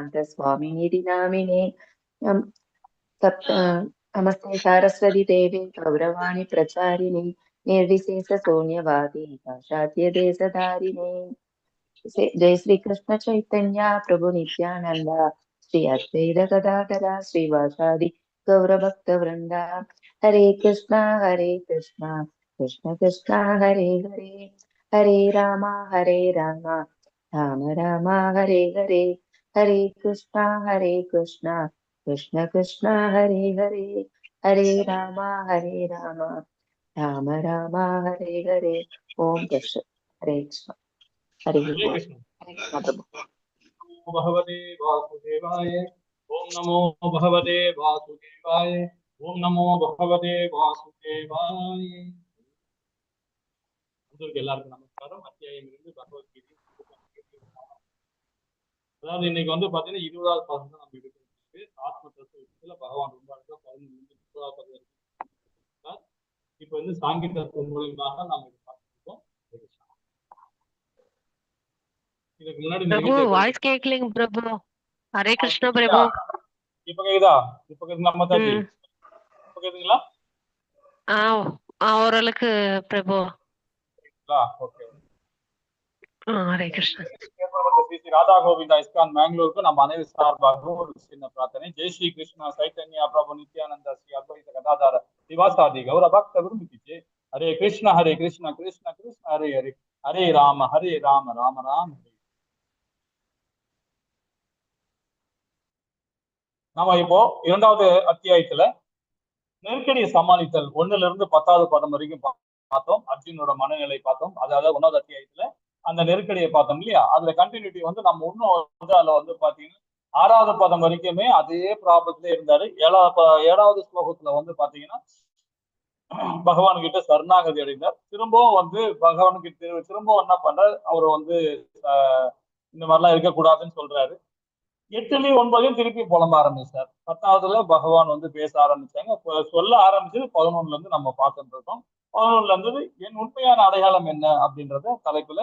भक्तिवेदान्त स्वामिनिति नामिने। नमस्ते सारस्वती देवे गौरवाणी प्रचारिणे निर्विशेष शून्यवादी पाश्चात्य देशधारिणे। जय श्री कृष्ण चैतन्य प्रभु नित्यानंद श्री अद्वैत गदाधर श्रीवासादि गौरभक्त वृंद। हरे कृष्णा हरे कृष्णा कृष्ण कृष्णा हरे हरे, हरे रामा हरे रामा राम रामा हरे हरे, हरे कृष्णा हरे कृष्णा कृष्ण कृष्णा हरे हरे, हरे रामा हरे रामा राम रामा हरे हरे। ओम कृष्ण हरे कृष्ण हरे ஹரே கிருஷ்ணா. हरे कृष्ण प्रभु। भगवते वासुदेवाय। ओम नमो भगवते वासुदेवाय। ஓம் நமோ பகவதே வாசுதேவாய. உங்களுக்கு எல்லாருக்கும் நமஸ்காரம். அத்தியாயம் 2 பகவத்கீதை. அதாவது இன்னைக்கு வந்து பாத்தீங்கன்னா 20வது பாசம் தான் நம்ம எடுக்கிறது. ஆத்ம தத்துவத்துல பகவான் ரொம்ப அழகா 11 30வது பதம் வரைக்கும். இப்ப வந்து சாங்கிய தத்துவம் மூலியமாக நாம இது பார்த்துருக்கோம். இதுக்கு முன்னாடி பிரபு நிகழ்ச்சி வாய்ஸ் கேக்கலிங்க பிரபு. ஹரே கிருஷ்ணா பிரபு. இப்ப கேக்குதா? இப்ப கேக்குதுங்களா மாதாஜி? ம். இப்ப கேக்குதுங்களா? ஆ ஆ, ஓரளவுக்கு பிரபு. ஓகே. ஹரே கிருஷ்ணா. ஸ்ரீ ஸ்ரீ ராதா கோவிந்தா இஸ்கான் பெங்களூருக்கு நம்ம அனைவர் சார்பாகவும் ஒரு சின்ன பிரார்த்தனை. ஜெய் ஸ்ரீ கிருஷ்ணா சைத்தன்யா பிரபு நித்யானந்தா ஸ்ரீ அத்வைத கதாதார சிவாசாதி கௌர பக்த விரும்பிக்கு ஜெய். ஹரே கிருஷ்ணா ஹரே கிருஷ்ணா கிருஷ்ண கிருஷ்ண ஹரே ஹரே, ஹரே ராம ஹரே ராம ராம ராம ஹரே. நாம இப்போ 2வது அத்தியாயத்துல நெருக்கடியை சமாளித்தல் 1ல இருந்து 10வது பதம் வரைக்கும் பார்த்தோம். அர்ஜுனோட மனநிலை பார்த்தோம். அதாவது 1வது அத்தியாயத்துல அந்த நெருக்கடியை பார்த்தோம் இல்லையா? அதுல கண்டினியூட்டி வந்து நம்ம இன்னும் வந்து அதுல வந்து பாத்தீங்கன்னா 6வது பதம் வரைக்குமே அதே ப்ராப்ளத்திலே இருந்தாரு. 7வது ஸ்லோகத்துல வந்து பாத்தீங்கன்னா பகவான் கிட்ட சரணாகதி அடைந்தார். திரும்பவும் வந்து பகவான் கிட்ட திரும்பவும் என்ன பண்றாரு, அவர் வந்து இந்த மாதிரிலாம் இருக்கக்கூடாதுன்னு சொல்றாரு. 8லயும் 9லயும் திருப்பி புலம்ப ஆரம்பிச்சார். 10வதுல பகவான் வந்து பேச ஆரம்பிச்சாங்க. சொல்ல ஆரம்பிச்சது 11ல இருந்து நம்ம பார்த்துட்டு இருக்கோம். 11ல இருந்து என் உண்மையான அடையாளம் என்ன அப்படின்றத தலைப்புல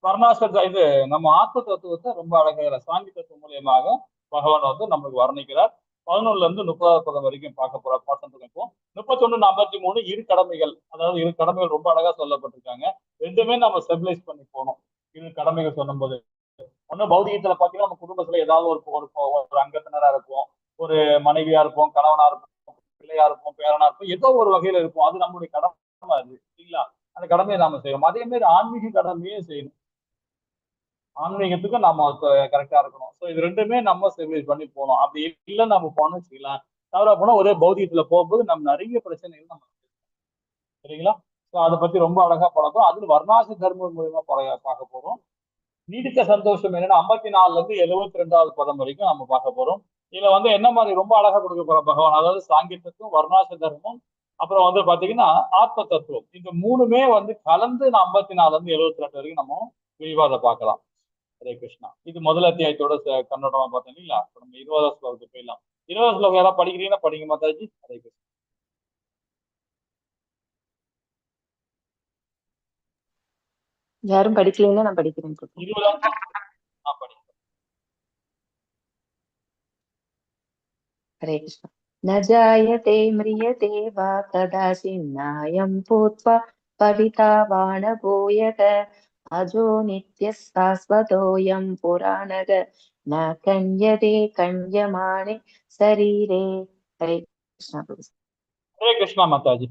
வர்ணாசிர இது நம்ம ஆத்ம தத்துவத்தை ரொம்ப அழகாக சாங்கி தத்துவம் மூலியமாக பகவான் வந்து நம்மளுக்கு வர்ணிக்கிறார். 11ல இருந்து 30வது பதம் வரைக்கும் பார்க்க போறோம், பார்த்துட்டு இருக்கோம். 31 43 இரு கடமைகள், அதாவது இரு கடமைகள் ரொம்ப அழகா சொல்லப்பட்டிருக்காங்க. ரெண்டுமே நம்ம ஸ்டெபிலைஸ் பண்ணி போகணும். இரு கடமைகள் சொல்லும் போது ஒண்ணு பௌதிகத்துல பாத்தீங்கன்னா நம்ம குடும்பத்துல ஏதாவது ஒரு ஒரு அங்கத்தினரா இருப்போம், ஒரு மனைவியா இருப்போம், கணவனா இருப்போம், பிள்ளையா இருப்போம், பேரனா இருப்போம், ஏதோ ஒரு வகையில இருப்போம். அது நம்மளுடைய கடமை அது இல்லைங்களா? அந்த கடமையை நாம செய்யணும். அதே மாதிரி ஆன்மீக கடமையும் செய்யணும். ஆன்மீகத்துக்கும் நாம கரெக்டா இருக்கணும். ஸோ இது ரெண்டுமே நம்ம ஸ்டெபிலைஸ் பண்ணி போகணும். அப்படி இல்லை நம்ம போனோம்னு வச்சுக்கலாம், தவறா போனா ஒரே பௌதிகத்துல போகும்போது நம்ம நிறைய பிரச்சனைகள் நம்ம, சரிங்களா? ஸோ அதை பத்தி ரொம்ப அழகா பழக்கம். அதுல வர்ணாச தர்மம் மூலியமா பார்க்க போறோம். நீடித்த சந்தோஷம் என்னன்னா 54ல இருந்து 72வது பதம் வரைக்கும் நம்ம பார்க்க போறோம். இதுல வந்து என்ன மாதிரி ரொம்ப அழகா கொடுக்க போறோம் பகவான், அதாவது சாங்கிய தத்துவம், வர்ணாச தர்மம், அப்புறம் வந்து பாத்தீங்கன்னா ஆத்ம தத்துவம், இந்த மூணுமே வந்து கலந்து 54ல இருந்து 72 வரைக்கும் நம்ம விரிவாக அதை பார்க்கலாம். ஹரே கிருஷ்ணா. இது முதல் அத்தியாயத்தோட கண்ணோட்டமா பார்த்தோம் இல்லைங்களா? இப்ப நம்ம 20வது ஸ்லோகத்துக்கு போயிடலாம். 20வது ஸ்லோகம் யாராவது படிக்கிறீங்கன்னா படிங்க மாதாஜி. ஹரே கிருஷ்ணா. யாரும் படிக்கலைன்னா நான் படிக்கிறேன் பிரபு. 20வது படிங்க. ஹரே கிருஷ்ணா. ந ஜாயதே மிரியதே வா கதாசின்னாயம் பூத்வா பவிதா வாணபூயக அஜோ நித்ய சாஸ்வதோயம் புராணக ந கன்யதே கன்யமானே சரீரே. ஹரே கிருஷ்ணா பிரபு. ஹரே கிருஷ்ணா மாதாஜி.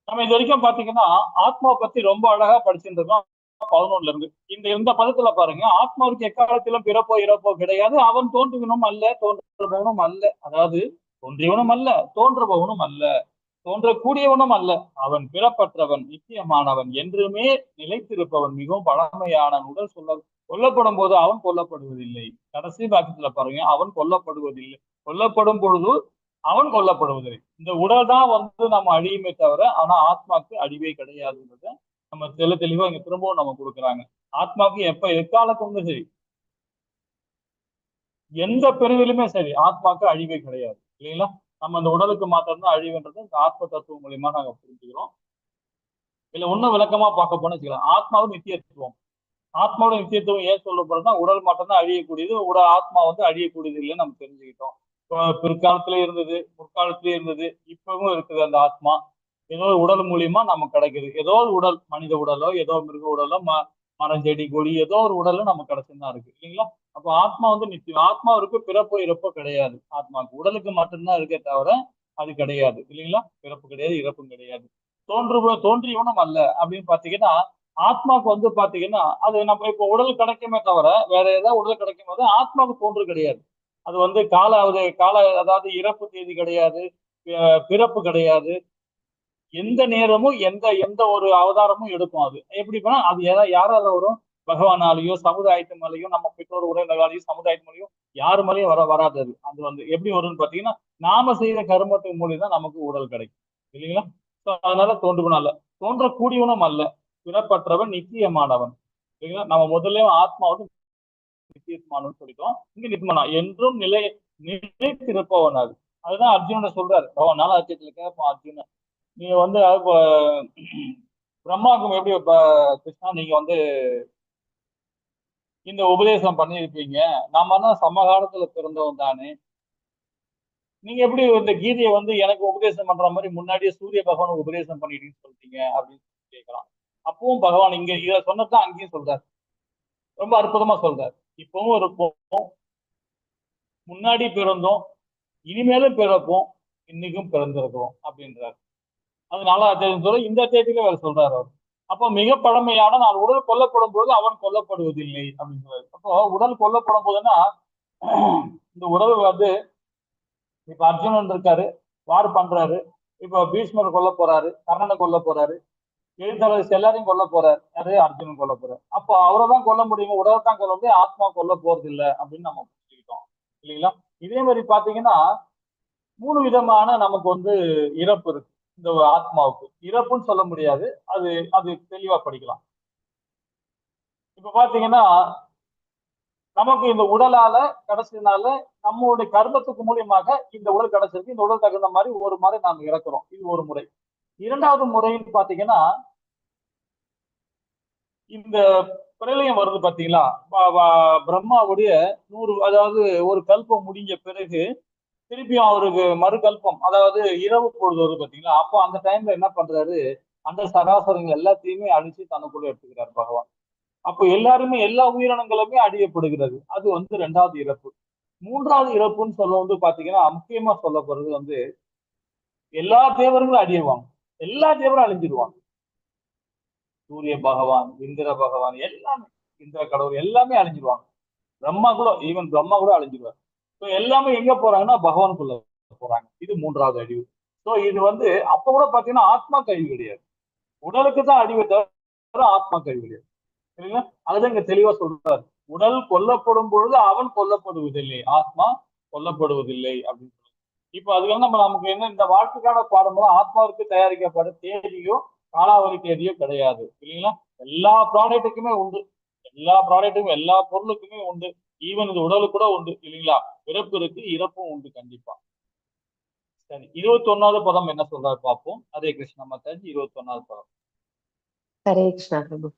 நம்ம இது வரைக்கும் பாத்தீங்கன்னா ஆத்மாவை பத்தி ரொம்ப அழகா படிச்சுட்டு இருக்கோம். 11ல இருந்து இந்த பதத்துல பாருங்க, ஆத்மாவுக்கு எக்காலத்திலும் பிறப்போ இறப்போ கிடையாது. அவன் தோன்றுவனும் அல்ல, தோன்றுபவனும் அல்ல. அதாவது தோன்றியவனும் அல்ல, தோன்றுபவனும் அல்ல, தோன்றக்கூடியவனும் அல்ல. அவன் பிறப்பற்றவன், நித்தியமானவன், என்றுமே நிலைத்திருப்பவன், மிகவும் பழமையான உடல் கொல்லப்படும் போது அவன் கொல்லப்படுவதில்லை. கடைசி வாக்கியத்துல பாருங்க, அவன் கொல்லப்படுவதில்லை. கொல்லப்படும் பொழுது அவன் கொல்லப்படுவதில்லை. இந்த உடல் தான் வந்து நம்ம அழியுமே தவிர, ஆனா ஆத்மாக்கு அழிவே கிடையாதுன்றத நம்ம தெளிவா இங்க திரும்பவும் நம்ம கொடுக்குறாங்க. ஆத்மாக்கு எப்ப எக்காலத்துக்கும் சரி, எந்த பிரிவிலுமே சரி, ஆத்மாக்கு அழிவே கிடையாது இல்லைங்களா? நம்ம அந்த உடலுக்கு மாத்திரம்தான் அழிவுன்றது இந்த ஆத்ம தத்துவம் மூலியமா நாங்க புரிஞ்சுக்கிறோம். இல்ல இன்னும் விளக்கமா பார்க்க போனோம்னு வச்சுக்கலாம், ஆத்மாவும் நித்தியத்துவம். ஆத்மாவோட நித்தியத்துவம் ஏன் சொல்லப்படுறதுன்னா, உடல் மட்டும்தான் அழியக்கூடியது, உடல் ஆத்மா வந்து அழியக்கூடியது இல்லைன்னு நம்ம தெரிஞ்சுக்கிட்டோம். பிற்காலத்துல இருந்தது, முற்காலத்திலே இருந்தது, இப்பவும் இருக்குது. அந்த ஆத்மா ஏதோ உடல் மூலியமா நமக்கு கிடைக்குது. ஏதோ ஒரு உடல், மனித உடலோ ஏதோ மிருக உடலோ மரம் செடி கொடி ஏதோ ஒரு உடலும் நமக்கு கிடைச்சுதான் இருக்கு இல்லைங்களா? அப்போ ஆத்மா வந்து நித்தியம். ஆத்மாவிற்கு பிறப்பு இறப்பு கிடையாது. ஆத்மாவுக்கு உடலுக்கு மட்டும்தான் இருக்கே தவிர அது கிடையாது இல்லைங்களா? பிறப்பு கிடையாது, இறப்பும் கிடையாது. தோன்றியவனும் அல்ல அப்படின்னு பாத்தீங்கன்னா, ஆத்மாவுக்கு வந்து பாத்தீங்கன்னா அது நம்ம இப்போ உடல் கிடைக்குமே தவிர வேற ஏதாவது உடல் கிடைக்கும் போது ஆத்மாவுக்கு தோன்று கிடையாது. அது வந்து கால கால அதாவது இறப்பு தேதி கிடையாது, பிறப்பு கிடையாது. எந்த நேரமும் எந்த எந்த ஒரு அவதாரமும் எடுக்கும். அது எப்படி போனா அது யாரால வரும்? பகவானாலேயோ சமுதாயத்து மேலேயோ நம்ம பெற்றோர் உறவினர்களாலேயோ சமுதாயத்து மேலேயோ யாரு மேலேயும் வராது. அது அது வந்து எப்படி வரும்னு பாத்தீங்கன்னா, நாம செய்த கர்மத்தின் மூலியம் தான் நமக்கு உடல் கிடைக்கும் இல்லைங்களா? ஸோ அதனால தோன்றுவனும் அல்ல, தோன்றக்கூடியவனும் அல்ல, பிறப்பற்றவன், நித்தியமானவன் இல்லைங்களா? நம்ம முதல்ல ஆத்மா வந்து நித்தியமானவன் சொல்லிட்டோம். இங்க நித்தியமானா என்றும் நிலைத்திருப்பவன். அது அதுதான் அர்ஜுனனை சொல்றாரு. பகவான் நாலாம் அத்தியத்துல கேட்பான் அர்ஜுனன், நீ வந்து பிரம்மாவுக்கு எப்படி கிருஷ்ணா நீங்க வந்து இந்த உபதேசம் பண்ணியிருப்பீங்க, நாம தான் சமகாலத்துல பிறந்தவன் தானே, நீங்க எப்படி இந்த கீதையை வந்து எனக்கு உபதேசம் பண்ற மாதிரி முன்னாடியே சூரிய பகவான் உபதேசம் பண்ணிட்டீங்கன்னு சொல்றீங்க அப்படின்னு கேட்கலாம். அப்பவும் பகவான் இங்க இதை சொன்னதான் அங்கேயும் சொல்றாரு, ரொம்ப அற்புதமா சொல்றாரு. இப்பவும் இருப்போம், முன்னாடி பிறந்தோம், இனிமேலும் பிறப்போம், இன்னைக்கும் பிறந்திருக்கிறோம் அப்படின்றாரு. அதனால சொல்ல இந்த தேதியில வேற சொல்றாரு அவர். அப்போ மிக பழமையான நான் உடல் கொல்லப்படும் போது அவன் கொல்லப்படுவதில்லை அப்படின்னு சொல்றாரு. அப்போ உடல் கொல்லப்படும் போதுன்னா இந்த உடல் வந்து இப்ப அர்ஜுனன் இருக்காரு, வார் பண்றாரு, இப்ப பீஷ்மர் கொல்ல போறாரு, கர்ணனை கொல்ல போறாரு, எழுத்தாளர் எல்லாரையும் கொல்ல போறாரு, யாரு? அர்ஜுனன் கொல்ல போறாரு. அப்போ அவரை தான் கொல்ல முடியுமா? உடலை தான் கொல்ல முடியும், ஆத்மா கொல்ல போறது இல்லை அப்படின்னு நம்ம புரிஞ்சுக்கிட்டோம் இல்லைங்களா? இதே மாதிரி பாத்தீங்கன்னா 3 விதமான நமக்கு வந்து இறப்பு இருக்கு. இந்த ஆத்மாவுக்கு இறப்புன்னு சொல்ல முடியாது, அது அது தெளிவா படிக்கலாம். இப்ப பாத்தீங்கன்னா நமக்கு இந்த உடலால கிடைச்சதுனால நம்மளுடைய கர்மத்துக்கு மூலியமாக இந்த உடல் கிடைச்சிருக்கு. இந்த உடல் தகுந்த மாதிரி ஒரு முறை நாம் இறக்குறோம், இது ஒரு முறை. இரண்டாவது முறைன்னு பாத்தீங்கன்னா இந்த பிரளயம் வருது பாத்தீங்களா? பிரம்மாவுடைய 100 அதாவது ஒரு கல்பம் முடிஞ்ச பிறகு திருப்பியும் அவருக்கு மறுகல்பம், அதாவது இரவு பொழுது வருது பாத்தீங்களா? அப்போ அந்த டைம்ல என்ன பண்றாரு, அந்த சராசரங்கள் எல்லாத்தையுமே அழிச்சு தனக்குள்ள எடுத்துக்கிறார் பகவான். அப்போ எல்லாருமே எல்லா உயிரினங்களுமே அழியப்படுகிறது. அது வந்து ரெண்டாவது இறப்பு. மூன்றாவது இறப்புன்னு சொல்ல வந்து பாத்தீங்கன்னா முக்கியமா சொல்லப்படுறது வந்து எல்லா தேவர்களும் அழியவாங்க, எல்லா தேவரும் அழிஞ்சிருவாங்க. சூரிய பகவான், இந்திர பகவான், எல்லாமே இந்திர கடவுள் எல்லாமே அழிஞ்சிருவாங்க. பிரம்மா கூட, ஈவன் பிரம்மா கூட அழிஞ்சிருவார். ஸோ எல்லாமே எங்க போறாங்கன்னா பகவானுக்குள்ள போறாங்க. இது மூன்றாவது அழிவு. ஸோ இது வந்து அப்ப கூட பாத்தீங்கன்னா ஆத்மா கழிவு கிடையாது, உடலுக்கு தான் அழிவு தவிர ஆத்மா கழிவு கிடையாது. சரிங்களா? அதுதான் இங்க தெளிவா சொல்றாரு, உடல் கொல்லப்படும் பொழுது அவன் கொல்லப்படுவதில்லை, ஆத்மா கொல்லப்படுவதில்லை அப்படின்னு சொல்றாரு. இப்ப அதுல நம்ம நமக்கு என்ன இந்த வாழ்க்கைக்கான பாடம் ஆத்மாவிற்கு தயாரிக்கப்பட தேதியோ காலாவதி தேதியோ கிடையாது இல்லைங்களா? எல்லா ப்ராடக்ட்டுக்குமே உண்டு, எல்லா ப்ராடக்ட்டுக்கும் எல்லா பொருளுக்குமே உண்டு, ஈவன் இது உடலுக்கு கூட உண்டு இல்லைங்களா? பிறப்பு இருக்கு, இறப்பும் உண்டு கண்டிப்பா. சரி, 21வது பதம் என்ன சொல்றாரு பார்ப்போம். ஹரே கிருஷ்ணா மாதாஜி, 21வது பதம். ஹரே கிருஷ்ணா பிரபு.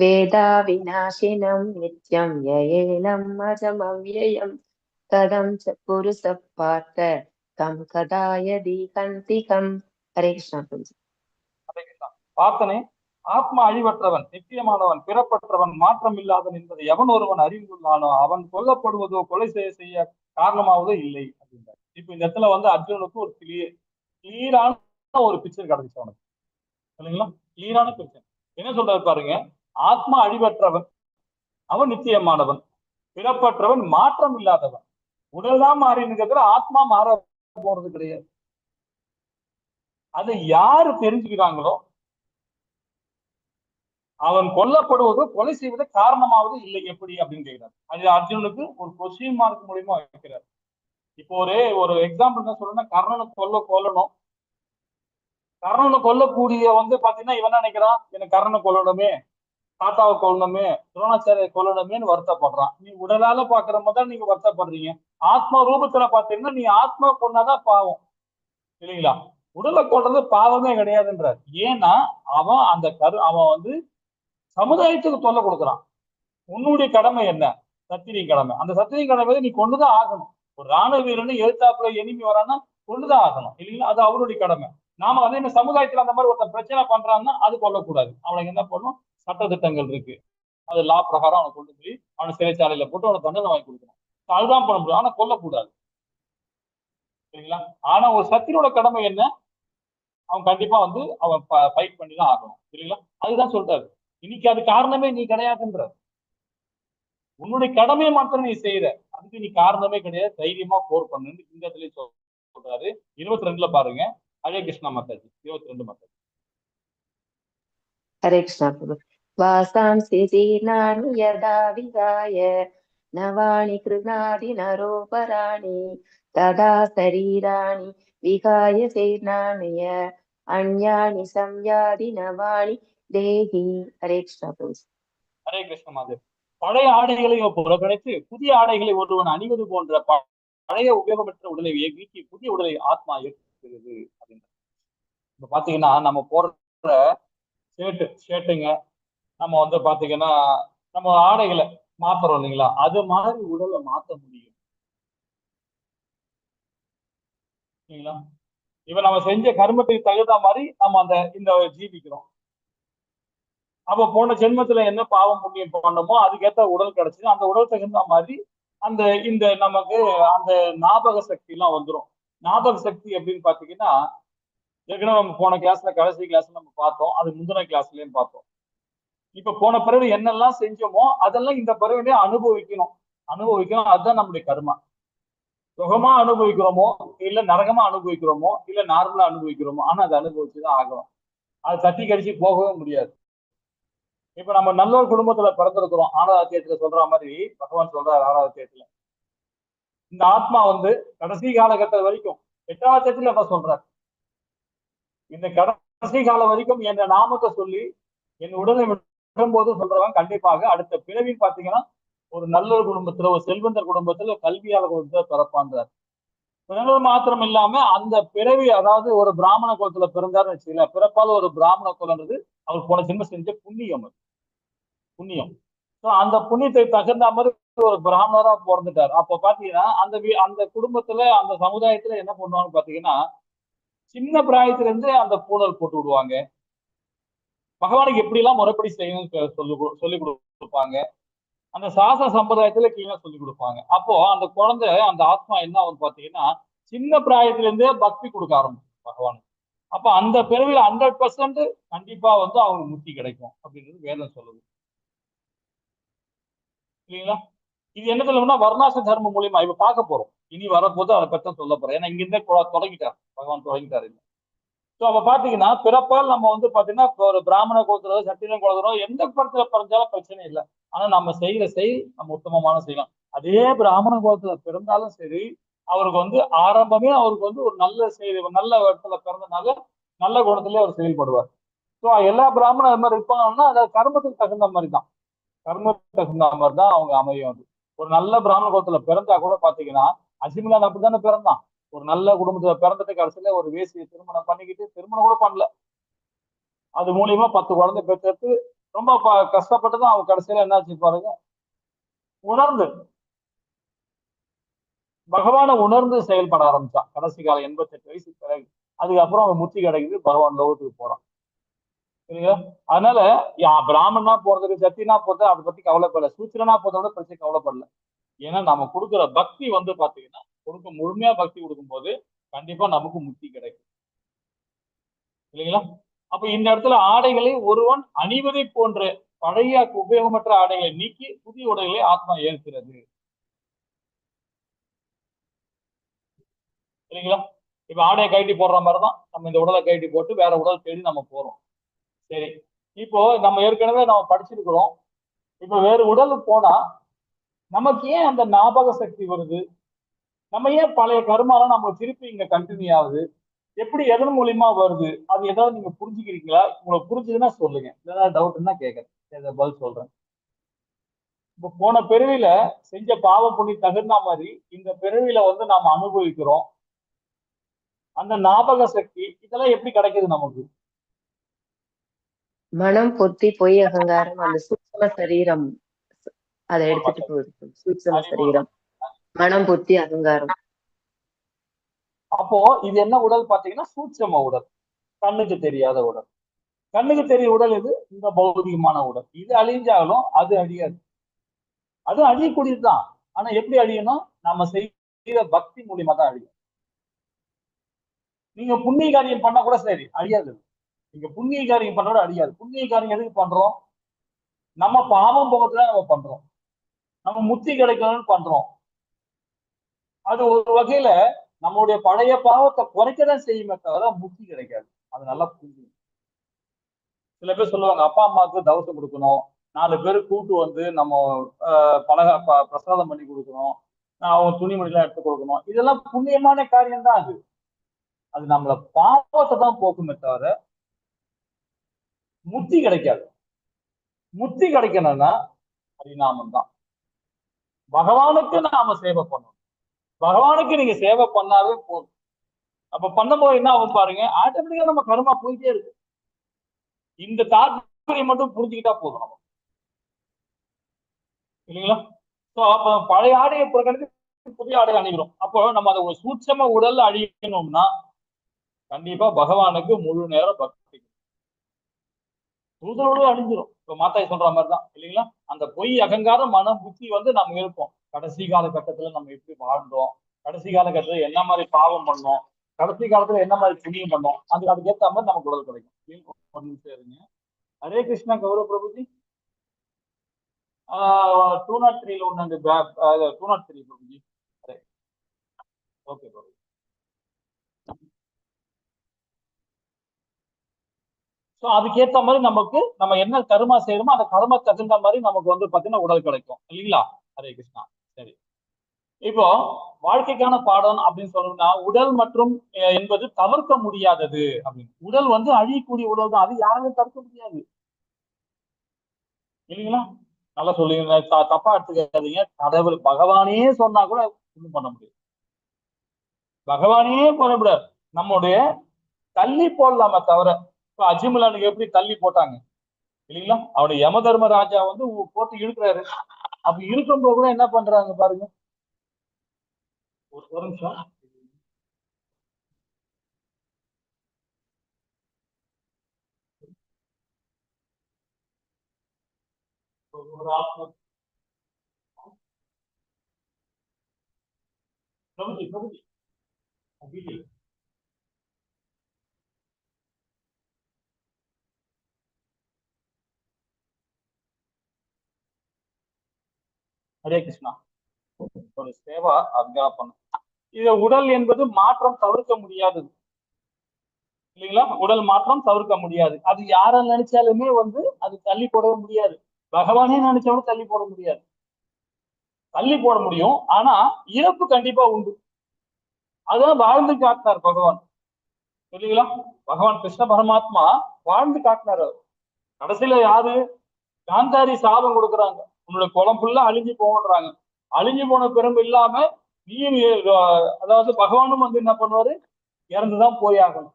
வேதா விநாசினம் நித்யம் யயேனம் அஜம் அவ்யயம் கதம் ச புருஷ பார்த்த கம் கதாயதி கந்திகம். ஹரே கிருஷ்ணா பிரபு. ஹரே கிருஷ்ணா. பார்த்தனே, ஆத்மா அழிவற்றவன், நித்தியமானவன், பிறப்பற்றவன், மாற்றம் இல்லாதவன் என்பதை எவன் ஒருவன் அறிந்துள்ளானோ அவன் கொல்லப்படுவதோ கொலை செய்ய செய்ய காரணமாவதோ இல்லை அப்படின்றார். இப்ப இந்த இடத்துல வந்து அர்ஜுனனுக்கு ஒரு கிளியரான ஒரு பிக்சர் கிடைச்சு அவனுக்கு இல்லைங்களா? கிளியரான பிக்சர் என்ன சொல்றாரு பாருங்க, ஆத்மா அழிவற்றவன், அவன் நித்தியமானவன், பிறப்பற்றவன், மாற்றம் இல்லாதவன். உடல் தான் மாறி இருக்கிற ஆத்மா மாற போறது கிடையாது. அதை யாரு தெரிஞ்சுக்கிறாங்களோ அவன் கொல்லப்படுவதோ கொலை செய்வது காரணமாவது இல்லை. எப்படி அப்படின்னு கேட்கிறார். அது அர்ஜுனனுக்கு ஒரு கொஸ்டின் மார்க் மூலியமா வைக்கிறார். இப்போ ஒரு எக்ஸாம்பிள் என்ன சொல்றேன்னா, கர்ணனை கொல்லணும், கர்ணனை கொல்லக்கூடிய வந்து பாத்தீங்கன்னா இவன் நினைக்கிறான், எனக்கு கர்ணனை கொல்லணுமே, தாத்தாவை கொல்லணுமே, துரோணாச்சாரியை கொல்லணுமேன்னு வருத்தப்படுறான். நீ உடலால பாக்குற மாதிரி தான் நீங்க வருத்தப்படுறீங்க. ஆத்மா ரூபத்துல பாத்தீங்கன்னா நீ ஆத்மா கொன்னாதான் பாவம் இல்லைங்களா? உடலை கொல்றது பாவமே கிடையாதுன்றார். ஏன்னா அவன் அந்த அவன் வந்து சமுதாயத்துக்கு தொல்லை கொடுக்குறான். உன்னுடைய கடமை என்ன? சத்திரியின் கடமை. அந்த சத்திரியின் கடமை நீ கொண்டுதான் ஆகணும். ஒரு ராணுவ வீரன் எழுத்தாப்புல எனிமி வரான்னா கொண்டுதான் ஆகணும் இல்லைங்களா? அது அவருடைய கடமை. நாம அதே மாதிரி சமுதாயத்துல அந்த மாதிரி ஒருத்தன் பிரச்சனை பண்றான்னா அது கொல்லக்கூடாது. அவனுக்கு என்ன பண்ணணும்? சட்ட திட்டங்கள் இருக்கு, அது லா பிரகாரம் அவனை கொண்டு போய் அவனை சிறைச்சாலையில போட்டு அவனை தண்டனை வாங்கி கொடுக்கணும். அதுதான் பண்ண முடியும். ஆனா கொல்லக்கூடாது சரிங்களா? ஆனா ஒரு சத்திரோட கடமை என்ன? அவன் கண்டிப்பா வந்து அவன் ஃபைட் பண்ணி தான் ஆகணும் சரிங்களா? அதுதான் சொல்றாரு. இன்னைக்கு அது காரணமே நீ கிடையாதுன்ற, உன்னுடைய கடமையை மாத்திரம் நீ செய்யற, அதுக்கு நீ காரணமே கிடையாது, தைரியமா போர் பண்ணுன்னு இந்த இடத்துல சொல்றாரு. 22ல பாருங்க. ஹரே கிருஷ்ணா மாதாஜி, 22 மாதாஜி. ஹரே கிருஷ்ணா பிரபு. வாசாம்சி ஜீர்ணானி யதா விகாய நவானி கிருணாதி நரோபராணி ததா சரீராணி விகாய ஜீர்ணானய அந்யானி சம்யாதி நவானி தேஹி. ஹரே கிருஷ்ணா பிரபு. ஹரே கிருஷ்ண மாதே. பழைய ஆடைகளை புறக்கணித்து புதிய ஆடைகளை ஒருவன் அணிவது போன்ற பழைய உபயோகமற்ற உடலை நீக்கி புதிய உடலை ஆத்மா ஏற்றுகிறது அப்படின்னு. இப்ப பாத்தீங்கன்னா நம்ம போடுற ஷர்ட்டுங்க, நம்ம வந்து பாத்தீங்கன்னா நம்ம ஆடைகளை மாத்துறோம் இல்லைங்களா? அது மாதிரி உடலை மாத்த முடியும் இல்லைங்களா? இப்ப நம்ம செஞ்ச கர்மத்துக்கு தகுந்த மாதிரி நம்ம அந்த இந்த ஜீவிக்கிறோம். அப்ப போன ஜென்மத்துல என்ன பாவம் புண்ணியம் பண்ணமோ அதுக்கேற்ற உடல் கிடைச்சது. அந்த உடல் தகுந்த மாதிரி அந்த இந்த நமக்கு அந்த ஞாபக சக்தி எல்லாம் வந்துடும். ஞாபக சக்தி அப்படின்னு பாத்தீங்கன்னா ஏற்கனவே நம்ம போன கிளாஸ்ல, கடைசி கிளாஸ்ல நம்ம பார்த்தோம், அது முந்தின கிளாஸ்லயும் பார்த்தோம். இப்ப போன பிறகு என்னெல்லாம் செஞ்சோமோ அதெல்லாம் இந்த பிறவிலே அனுபவிக்கணும். அதுதான் நம்முடைய கர்மா. சுகமா அனுபவிக்கிறோமோ இல்ல நரகமா அனுபவிக்கிறோமோ இல்ல நார்மலா அனுபவிக்கிறோமோ, ஆனா அதை அனுபவிச்சுதான் ஆகணும். அதை தட்டி கடிச்சு போகவே முடியாது. இப்ப நம்ம நல்ல ஒரு குடும்பத்துல பிறந்திருக்கிறோம். ஆறாவது அத்தியாயத்துல சொல்ற மாதிரி பகவான் சொல்றாரு ஆறாவது அத்தியாயத்துல, இந்த ஆத்மா வந்து கடைசி காலகட்டம் வரைக்கும், எட்டாவது அத்தியாயத்துல அப்ப சொல்றாரு, இந்த கடைசி காலம் வரைக்கும் என் நாமத்தை சொல்லி என் உடலை விடும்போது சொல்றவன் கண்டிப்பாக அடுத்த பிறவின்னு பாத்தீங்கன்னா ஒரு நல்ல ஒரு குடும்பத்துல, ஒரு செல்வந்தர் குடும்பத்துல, கல்வியாளர் குடும்பத்துல பிறப்பான்றார். பிறந்தது மாத்திரம் இல்லாம அந்த பிறவி, அதாவது ஒரு பிராமண குலத்துல பிறந்தாருன்னு வச்சுக்கல, பிறப்பால ஒரு பிராமண குலன்றது அவர் போன ஜென்மம் செஞ்ச புண்ணியம், அது புண்ணியம். ஸோ அந்த புண்ணியத்தை தகுந்த மாதிரி ஒரு பிராமணரா பிறந்துட்டார். அப்ப பாத்தீங்கன்னா அந்த அந்த குடும்பத்துல, அந்த சமுதாயத்துல என்ன பண்ணுவாங்க பாத்தீங்கன்னா, சின்ன பிராயத்துல இருந்து அந்த பூணல் போட்டு விடுவாங்க. பகவானுக்கு எப்படி எல்லாம் முறைப்படி செய்யணும்னு சொல்லி கொடுப்பாங்க. அந்த சாசன சம்பிரதாயத்துல கிளீனா சொல்லிக் கொடுப்பாங்க. அப்போ அந்த குழந்தை, அந்த ஆத்மா என்ன ஆகும் பாத்தீங்கன்னா, சின்ன பிராயத்துல இருந்தே பக்தி கொடுக்க ஆரம்பிக்கும் பகவானுக்கு. அப்ப அந்த பிறவில 100% கண்டிப்பா வந்து அவங்களுக்கு முக்தி கிடைக்கும் அப்படின்றது வேதம் சொல்லுது இல்லைங்களா? இது என்ன சொல்லணும்னா வர்ணாச தர்மம் மூலியமா இப்ப பார்க்க போறோம். இனி வரப்போது அதை பற்றி சொல்ல போறோம். ஏன்னா இங்கிருந்தே தொடங்கிட்டார் பகவான், தொடங்கிட்டாரு. ஸோ அப்ப பாத்தீங்கன்னா பிறப்பால் நம்ம வந்து பாத்தீங்கன்னா ஒரு பிராமண குலத்திலோ சட்டின குலத்திலோ எந்த படத்துல பிறந்தாலும் பிரச்சனை இல்லை. ஆனா நம்ம செய்யற செய் நம்ம உத்தமமான செய்யலாம். அதே பிராமண குலத்துல பிறந்தாலும் சரி, அவருக்கு வந்து ஆரம்பமே அவருக்கு வந்து ஒரு நல்ல செய்தி, நல்ல இடத்துல பிறந்தனால நல்ல குணத்திலே அவர் செயல்படுவார். ஸோ எல்லா பிராமணரும் அது மாதிரி இருப்பாங்கன்னா அது கர்மத்துக்கு தகுந்த மாதிரி தான், கர்மத்துக்கு தகுந்த மாதிரி தான் அவங்க அமையும். அது ஒரு நல்ல பிராமண குலத்துல பிறந்தா கூட பாத்தீங்கன்னா அசிமிலான் அப்படித்தானே பிறந்தான். ஒரு நல்ல குடும்பத்துல பிறந்துட்டு கடைசியில ஒரு வேசியை திருமணம் பண்ணிக்கிட்டு, திருமணம் கூட பண்ணல, அது மூலியமா 10 குழந்தை பெற்றெடுத்து ரொம்ப கஷ்டப்பட்டுதான் அவன் கடைசியில என்னாச்சு பாருங்க, உணர்ந்து பகவானை உணர்ந்து செயல்பட ஆரம்பிச்சான். கடைசி காலம் 88 வயசு பிறகு அதுக்கப்புறம் அவன் முத்தி கிடைக்குது, பகவான் லோகத்துக்கு போறான். சரிங்களா? அதனால பிராமணனா போறதுக்கு சத்தினா போறது அதை பத்தி கவலைப்படல, சூத்திரனா போறத விட பிரச்சனை கவலைப்படல. ஏன்னா நம்ம கொடுக்குற பக்தி வந்து பாத்தீங்கன்னா கொடுக்க முழுமையா பக்தி கொடுக்கும் போது கண்டிப்பா நமக்கு முக்தி கிடைக்கும் இல்லைங்களா? அப்ப இந்த இடத்துல ஆடைகளை ஒருவன் அணிவதை போன்ற பழைய உபயோகமற்ற ஆடைகளை நீக்கி புதிய உடைகளை ஆத்மா ஏற்கிறது இல்லைங்களா? இப்ப ஆடையை கழட்டி போடுற மாதிரிதான் நம்ம இந்த உடலை கழட்டி போட்டு வேற உடல் தேடி நம்ம போறோம். சரி, இப்போ நம்ம ஏற்கனவே நம்ம படிச்சிருக்கிறோம். இப்ப வேறு உடல் போனா நமக்கு ஏன் அந்த ஞாபக சக்தி வருது? நம்ம ஏன் பழைய கர்மாலாம் நம்ம திருப்பி இங்க கண்டினியூ ஆகுது? எப்படி எதன் மூலியமா வருது? அது ஏதாவது நீங்க புரிஞ்சுக்கிறீங்களா? உங்களுக்கு புரிஞ்சுதுன்னா சொல்லுங்க, ஏதாவது டவுட்னா கேட்கறேன், பதில் சொல்றேன். இப்ப போன பிறவியில செஞ்ச பாவ புண்ணி தகுந்த மாதிரி இந்த பிறவியில வந்து நாம அனுபவிக்கிறோம். அந்த ஞாபக சக்தி இதெல்லாம் எப்படி கிடைக்குது நமக்கு? மனம், புத்தி, பொய், அகங்காரம், அந்த சூக்ஷ்ம சரீரம் அதை ஹரிபோல் எடுத்துட்டு மாதாஜி. போகுது. சூட்சும ஹரிபோல் சரீரம், மனம், புத்தி, அகங்காரம். அப்போ இது என்ன உடல் பாத்தீங்கன்னா சூட்சம உடல், கண்ணுக்கு தெரியாத உடல். கண்ணுக்கு தெரிய உடல் இது இந்த பௌதிகமான உடல். இது அழிஞ்சாலும் அது அழியாது. அது அழியக்கூடியதுதான். ஆனா எப்படி அழியணும்? நம்ம செய்த பக்தி மூலியமா தான் அழியும். நீங்க புண்ணிய காரியம் பண்ணா கூட சரி அழியாது. நீங்க புண்ணிய காரியம் பண்ண கூட அழியாது. புண்ணிய காரியம் எதுக்கு பண்றோம்? நம்ம பாவம் போகத்துல நம்ம பண்றோம். நம்ம முக்தி கிடைக்கணும்னு பண்றோம். அது ஒரு வகையில நம்மளுடைய பழைய பாவத்தை குறைக்கதான் செய்யுமே தவிர முக்தி கிடைக்காது. அது நல்லா புரிஞ்சுக்கணும். சில பேர் சொல்லுவாங்க, அப்பா அம்மாவுக்கு தவசம் கொடுக்கணும், 4 பேர் கூட்டு வந்து நம்ம பலக பிரசாதம் பண்ணி கொடுக்கணும், அவங்க துணிமணிலாம் எடுத்து கொடுக்கணும். இதெல்லாம் புண்ணியமான காரியம்தான். அது அது நம்மள பாவத்தை தான் போக்குமே தவிர முக்தி கிடைக்காது. முக்தி கிடைக்கணும்னா ஹரிநாமம் தான். பகவானுக்கு நாம சேவை பண்ணணும். பகவானுக்கு நீங்க சேவை பண்ணாவே போதும். அப்ப பண்ணும்போது என்ன ஆகும் பாருங்க, ஆட்டோமேட்டிக்கா நம்ம கர்மா போயிட்டே இருக்கு. இந்த தாற்பயம் மட்டும் புரிஞ்சுக்கிட்டா போதும் நம்ம, இல்லைங்களா? சோ அப்ப பழைய ஆடையை புறக்கணித்து புதிய ஆடையை அணிகிறோம். அப்போ நம்ம அதை ஒரு சூட்சம உடல் அழியணும்னா கண்டிப்பா பகவானுக்கு முழு நேரம் பக்தி தூதரோடு அழிஞ்சிரும். இப்ப மாதாஜி சொல்ற மாதிரிதான் இல்லைங்களா? அந்த பொய் அகங்காரம் மன புத்தி வந்து நம்ம இருப்போம். கடைசி கால கட்டத்துல நம்ம எப்படி வாழ்ந்தோம், கடைசி கால கட்டத்துல என்ன மாதிரி பாவம் பண்ணோம், கடைசி காலத்துல என்ன மாதிரி புண்ணியம் பண்ணோம், அதுக்கேற்ற மாதிரி நமக்கு உடல் கிடைக்கும். ஒரு நிமிஷம் இருங்க. ஹரே கிருஷ்ணா கௌரவ பிரபுஜி. 203 ஒண்ணு அந்த 203 பிரபுஜி. ஹரே. ஓகே பிரபு. ஸோ அதுக்கேற்ற மாதிரி நமக்கு நம்ம என்ன கர்மா செய்யணுமோ அந்த கர்மா தகுந்த மாதிரி நமக்கு வந்து பார்த்தீங்கன்னா உடல் கிடைக்கும் இல்லைங்களா? ஹரே கிருஷ்ணா. சரி, இப்போ வாழ்க்கைக்கான பாடம் அப்படின்னு சொல்லணும்னா உடல் மற்றும் என்பது தவிர்க்க முடியாதது அப்படின்னு. உடல் வந்து அழியக்கூடிய உடல் தான், அது யாருமே தவிர்க்க முடியாது இல்லைங்களா? நல்லா சொல்லுங்க, தப்பா எடுத்துக்காதீங்க. கடவுள் பகவானே சொன்னா கூட ஒண்ணும் பண்ண முடியாது. பகவானே பண்ண முடியாது. நம்முடைய தள்ளி போடலாமே தவிர, இப்ப அஜிமலனுக்கு எப்படி தள்ளி போட்டாங்க இல்லைங்களா? அவனுடைய யம தர்மராஜா வந்து போட்டு இழுக்கிறாரு. அப்படி இருக்கும்போது கூட என்ன பண்றாங்க பாருங்க. ஒரு நிமிஷம். ஒரு ஆத்மா. பிரபுஜி, பிரபுஜி. பிரபுஜி. ஹரே கிருஷ்ணா. ஒரு சேவா அதுக்காக பண்ண. இது உடல் என்பது மாற்றம் தவிர்க்க முடியாதது இல்லைங்களா? உடல் மாற்றம் தவிர்க்க முடியாது. அது யாரை நினைச்சாலுமே வந்து அது தள்ளி போடவே முடியாது. பகவானே நினைச்சாலும் தள்ளி போட முடியாது. தள்ளி போட முடியும், ஆனா இறப்பு கண்டிப்பா உண்டு. அதான் வாழ்ந்து காட்டினார் பகவான் இல்லைங்களா? பகவான் கிருஷ்ண பரமாத்மா வாழ்ந்து காட்டினார். கடைசியில யாரு காந்தாரி சாபம் கொடுக்குறாங்க, உன்னோட குளம் ஃபுல்லா அழிஞ்சு போகன்றாங்க. அழிஞ்சு போன பெரும்பு இல்லாம நீயும் அதாவது பகவானும் வந்து என்ன பண்ணுவாரு, இறந்துதான் போய் ஆகணும்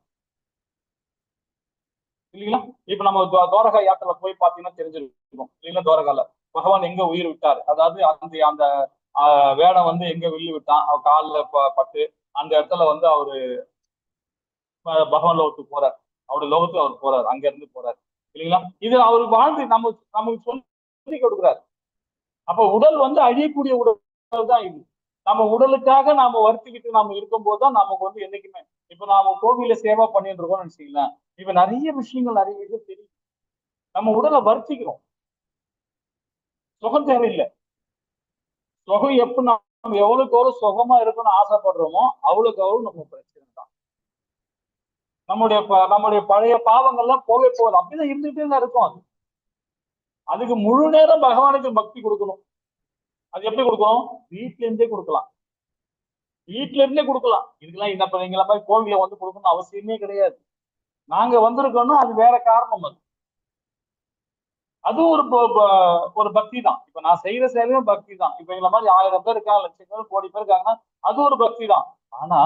இல்லைங்களா? இப்ப நம்ம துவாரகா யாத்திரை போய் பாத்தீங்கன்னா தெரிஞ்சிருக்கும் இல்லைங்களா? துவாரகால பகவான் எங்க உயிர் விட்டார், அதாவது அந்த அந்த வேடம் வந்து எங்க வில்லு விட்டான், அவ காலில் பட்டு அந்த இடத்துல வந்து அவரு பகவான் லோகத்துக்கு போறார். அவருடைய லோகத்துக்கு அவர் போறார், அங்க இருந்து போறார் இல்லைங்களா? இது அவரு வாழ்ந்து நமக்கு சொல்லி கொடுக்குறாரு. அப்ப உடல் வந்து அழியக்கூடிய உடல் தான் இது. நம்ம உடலுக்காக நாம வருத்திக்கிட்டு நாம இருக்கும் போதுதான் நமக்கு வந்து என்னைக்குமே, இப்ப நாம கோவில சேவா பண்ணிட்டு இருக்கோம்னு நினைச்சீங்களேன், இப்ப நிறைய விஷயங்கள் நிறைய விஷயம் தெரியும். நம்ம உடலை வருத்திக்கிறோம். சுகம் தேவையில்லை. சுகம் எப்ப நம்ம எவ்வளவுக்கு எவ்வளவு சுகமா இருக்கணும்னு ஆசைப்படுறோமோ அவ்வளவுக்கு அவ்வளவு நம்ம பிரச்சனை தான். நம்முடைய பழைய பாவங்கள்லாம் போகவே போகுது, அப்படிதான் இருந்துகிட்டே தான் இருக்கும். அது அதுக்கு முழு நேரம் பகவானுக்கு பக்தி கொடுக்கணும். அது எப்படி கொடுக்கணும்? வீட்டுல இருந்தே கொடுக்கலாம். வீட்டுல இருந்தே கொடுக்கலாம். இதுக்கெல்லாம் இந்த நீங்கள மாதிரி கோவில வந்து கொடுக்கணும்னு அவசியமே கிடையாது. நாங்க வந்திருக்கோம்னா அது வேற காரணம். அது அதுவும் ஒரு பக்தி தான். இப்ப நான் செய்யற சேவையும் பக்தி தான். இப்ப எங்களை மாதிரி 1000 பேர் இருக்காங்க, லட்சம் பேர், கோடி பேர் இருக்காங்கன்னா அது ஒரு பக்தி தான். ஆனா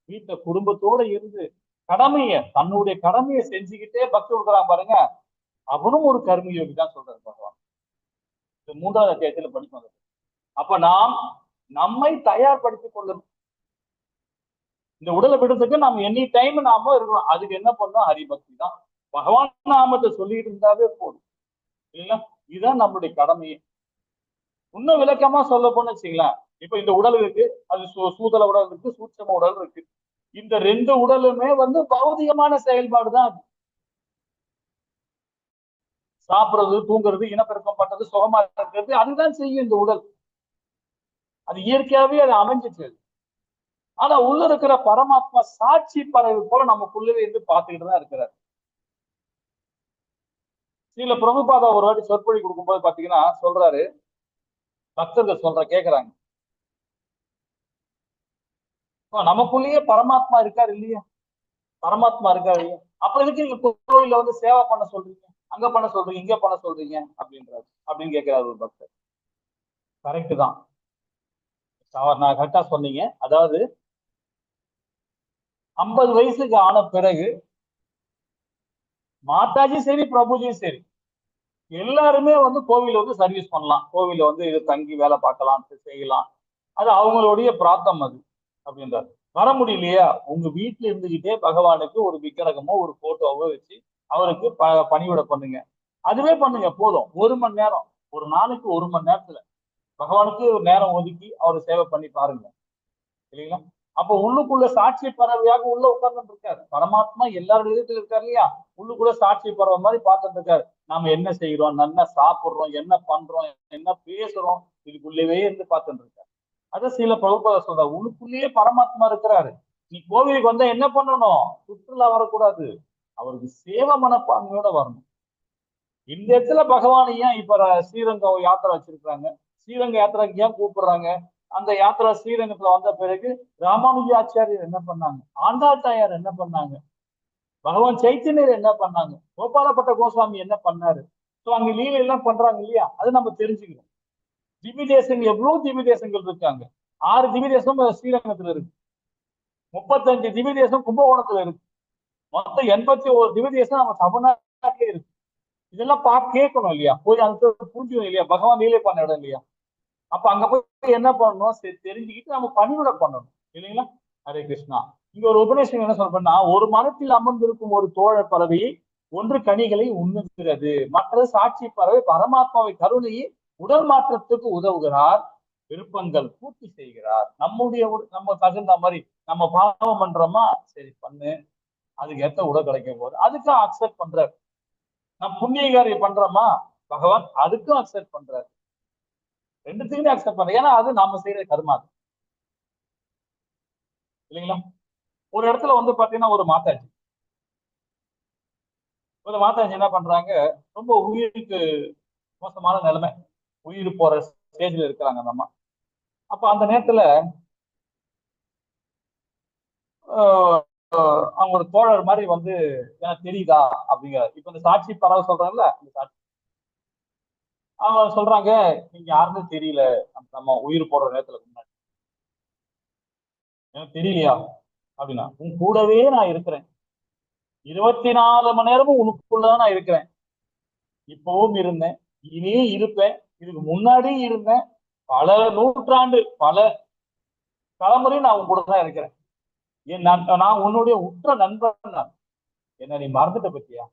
வீட்டுல குடும்பத்தோட இருந்து கடமையை, தன்னுடைய கடமையை செஞ்சுக்கிட்டே பக்தி கொடுக்குறாங்க பாருங்க, அவனும் ஒரு கர்ம யோகி தான் சொல்றாரு பகவான். இது 3வது அத்தியாயத்துல படிப்போம். அப்ப நாம் நம்மை தயார்படுத்திக் கொள்ளணும். இந்த உடலை விடுறதுக்கு நாம் எனி டைம் நாம இருக்கணும். அதுக்கு என்ன பண்ணோம்? ஹரிபக்தி தான். பகவான் நாமத்தை சொல்லிட்டு இருந்தாவே போதும் இல்லைங்களா? இதுதான் நம்மளுடைய கடமையே. இன்னும் விளக்கமா சொல்ல போன்னு வச்சுங்களேன், இப்ப இந்த உடல் இருக்கு, அது சூதல உடல் இருக்கு, சூட்சம உடல் இருக்கு. இந்த 2 உடலுமே வந்து பௌதிகமான செயல்பாடு தான். அது சாப்பிடுறது, தூங்குறது, இனப்பெருக்கம் பண்றது, சுகமா இருக்கிறது, அதுதான் செய்யும் இந்த உடல். அது இயற்கையாவே அது அமைஞ்சிச்சு. ஆனா உள்ள இருக்கிற பரமாத்மா சாட்சி பறவை போல நமக்குள்ளவே இருந்து பார்த்துக்கிட்டு தான் இருக்கிறார். சில பிரபுபாதா ஒரு வாட்டி சொற்பொழி கொடுக்கும்போது பாத்தீங்கன்னா சொல்றாரு, பக்தர்கள் சொல்ற கேக்குறாங்க, நமக்குள்ளேயே பரமாத்மா இருக்காரு இல்லையா? பரமாத்மா இருக்காரு இல்லையா? அப்ப எதுக்கு நீங்க கோயில்ல வந்து சேவை பண்ண சொல்றீங்க, அங்க பண்ண சொல்றீங்க, இங்க பண்ண சொல்றீங்க அப்படின்றாரு அப்படின்னு கேட்கிறாரு ஒரு பக்தர். கரெக்டு தான், நான் கரெக்டா சொன்னீங்க. அதாவது 50 வயசுக்கு ஆன பிறகு மாதாஜியும் சரி பிரபுஜியும் சரி எல்லாருமே வந்து கோவில வந்து சர்வீஸ் பண்ணலாம், கோவில வந்து இது தங்கி வேலை பார்க்கலாம், செய்யலாம், அது அவங்களுடைய பிராத்தம் அது அப்படின்றாரு. வர முடியலையா, உங்க வீட்டுல இருந்துகிட்டே பகவானுக்கு ஒரு விக்கிரகமோ ஒரு போட்டோவோ வச்சு அவருக்கு பணிவிட பண்ணுங்க, அதுவே பண்ணுங்க போதும். 1 மணி நேரம், ஒரு நாளைக்கு 1 மணி நேரத்துல பகவானுக்கு ஒரு நேரம் ஒதுக்கி அவரை சேவை பண்ணி பாருங்க இல்லைங்களா? அப்ப உள்ளுக்குள்ள சாட்சி பறவையாக உள்ள உட்கார்ந்துட்டு இருக்காரு பரமாத்மா. எல்லாருடைய இதயத்துல இருக்காரு இல்லையா? உள்ளுக்குள்ள சாட்சி பறவை மாதிரி பார்த்துட்டு இருக்காரு. நாம என்ன செய்யறோம், என்ன சாப்பிடுறோம், என்ன பண்றோம், என்ன பேசுறோம், இதுக்குள்ளவே இருந்து பார்த்துட்டு இருக்காரு. அத சில பிரபுபாதர் சொல்றாரு, உள்ளுக்குள்ளேயே பரமாத்மா இருக்கிறாரு. நீ கோவிலுக்கு வந்தா என்ன பண்ணணும்? சுற்றுலா வரக்கூடாது, அவருக்கு சேவை மனப்பான்மையோட வரணும். இந்த இடத்துல பகவான் ஏன் இப்ப ஸ்ரீரங்கம் யாத்திரை வச்சிருக்கிறாங்க? ஸ்ரீரங்க யாத்திரைக்கு ஏன் கூப்பிடுறாங்க? அந்த யாத்திரா ஸ்ரீரங்கத்துல வந்த பிறகு ராமானுஜ ஆச்சாரியர் என்ன பண்ணாங்க, ஆண்டாள் தாயார் என்ன பண்ணாங்க, பகவான் சைத்தன்யர் என்ன பண்ணாங்க, கோபாலப்பட்ட கோஸ்வாமி என்ன பண்ணாரு? ஸோ அங்க லீலை எல்லாம் பண்றாங்க இல்லையா? அது நம்ம தெரிஞ்சுக்கிறோம். திவ்ய தேசங்கள் எவ்வளவு திவ்ய தேசங்கள் இருக்காங்க. 6 திவ்ய தேசம் ஸ்ரீரங்கத்துல இருக்கு, 35 திவ்ய தேசம் கும்பகோணத்துல இருக்கு, மொத்தம் 81 திவ்ய தேசம் நம்ம தமிழ்நாட்டிலே இருக்கு. இதெல்லாம் கேட்கணும் இல்லையா? போய் அங்க புரிஞ்சுக்கணும் இல்லையா? பகவான் லீலை பண்ண இடம் இல்லையா? அப்ப அங்க போய் என்ன பண்ணணும்? சரி, தெரிஞ்சுக்கிட்டு நம்ம பணிவிட பண்ணணும் இல்லைங்களா? ஹரே கிருஷ்ணா. இங்க ஒரு உபநிஷம் என்ன சொல்றேன்னா, ஒரு மரத்தில் அமர்ந்திருக்கும் ஒரு தோழர் பறவையை ஒன்று கனிகளை உண்ணுகிறது, மற்றது சாட்சி பறவை பரமாத்மாவை கருணையை உடல் மாற்றத்துக்கு உதவுகிறார், விருப்பங்கள் பூர்த்தி செய்கிறார். நம்முடைய நம்ம தகுந்த மாதிரி நம்ம பாவம் பண்றோமா, சரி பண்ணு, அதுக்கு ஏற்ற உடல் கிடைக்கும் போது அதுக்கும் அக்செப்ட் பண்றாரு. நம்ம புண்ணிய காரியம் பண்றோமா, பகவான் அதுக்கும் அக்செப்ட் பண்றாரு. ரெண்டுத்துக்குமே அக்செப்ட் பண்ற. ஏன்னா அது நாம செய்யற கர்மா இல்லைங்களா? ஒரு இடத்துல வந்து பாத்தீங்கன்னா ஒரு மாதாஜி, ஒரு மாதாஜி என்ன பண்றாங்க, ரொம்ப உயிருக்கு மோசமான நிலைமை, உயிர் போற ஸ்டேஜ்ல இருக்கிறாங்க அந்த அம்மா. அப்ப அந்த நேரத்துல அவங்க ஒரு தோழர் மாதிரி வந்து எனக்கு தெரியுதா அப்படிங்கிற, இப்ப இந்த சாட்சி பறவை சொல்றாங்கல்ல, அந்த சாட்சி அவங்க சொல்றாங்க, நீங்க யாருன்னு தெரியல, நம்ம உயிர் போடுற நேரத்துல முன்னாடி எனக்கு தெரியலையா அப்படின்னா, உன் கூடவே நான் இருக்கிறேன், 24 மணி நேரமும் உனக்குள்ளதான் நான் இருக்கிறேன், இப்பவும் இருந்தேன், இனியும் இருப்பேன், இதுக்கு முன்னாடியும் இருந்தேன், பல நூற்றாண்டு பல தலைமுறையும் நான் உன் கூட தான் இருக்கிறேன், நான் உன்னுடைய உற்ற நண்பன், நான் என்ன நீ மறந்துட்ட பத்தியா,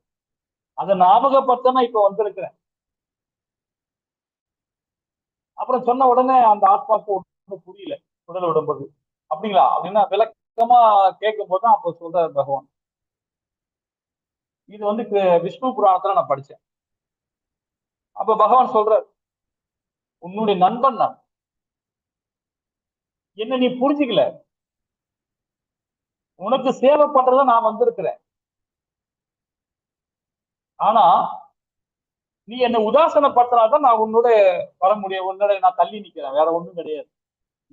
அதை ஞாபகப்படுத்தனா இப்ப வந்திருக்கிறேன். அப்புறம் சொன்ன உடனே அந்த ஆத்மாக்கு ஒன்றும் புரியல, உடல் விடும்போது அப்படிங்களா அப்படின்னா விளக்கமா கேட்கும் போதுதான் அப்ப சொல்றாரு பகவான். இது வந்து விஷ்ணு புராணத்துல நான் படிச்சேன். அப்ப பகவான் சொல்றாரு, உன்னுடைய நண்பன் நான், என்ன நீ புரிஞ்சுக்கல, உனக்கு சேவை பண்றத நான் வந்திருக்கிறேன், ஆனா நீ என்னை உதாசனப்படுத்தினாதான் நான் உன்னோட வர முடியும், உன்னோட நான் தள்ளி நிக்கிறேன், வேற ஒண்ணும் கிடையாது.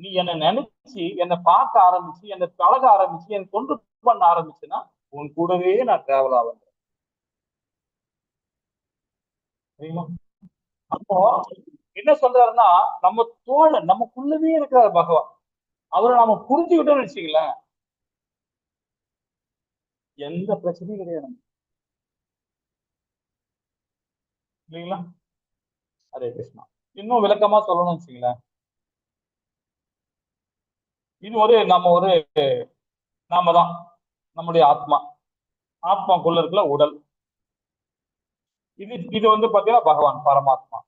நீ என்னை நினைச்சு என்னை பார்க்க ஆரம்பிச்சு என்னை பழக ஆரம்பிச்சு என்னை தொண்டு பண்ண ஆரம்பிச்சுன்னா உன் கூடவே நான் டிராவல் ஆவேன். சரிங்களா? அப்போ என்ன சொல்றாருன்னா, நம்ம தோழன் நமக்குள்ளவே இருக்கிறார் பகவான், அவரை நாம புரிஞ்சுக்கிட்டோம்னு வச்சுங்களேன், எந்த பிரச்சனையும் கிடையாது நமக்கு. இல்லைங்களா? ஹரே கிருஷ்ணா. இன்னும் விளக்கமா சொல்லணும்னு வச்சுங்களேன், இது ஒரு நம்ம ஒரு நாம தான் நம்முடைய ஆத்மா, ஆத்மாக்குள்ள இருக்கிற உடல். இது இது வந்து பாத்தீங்கன்னா பகவான் பரமாத்மா.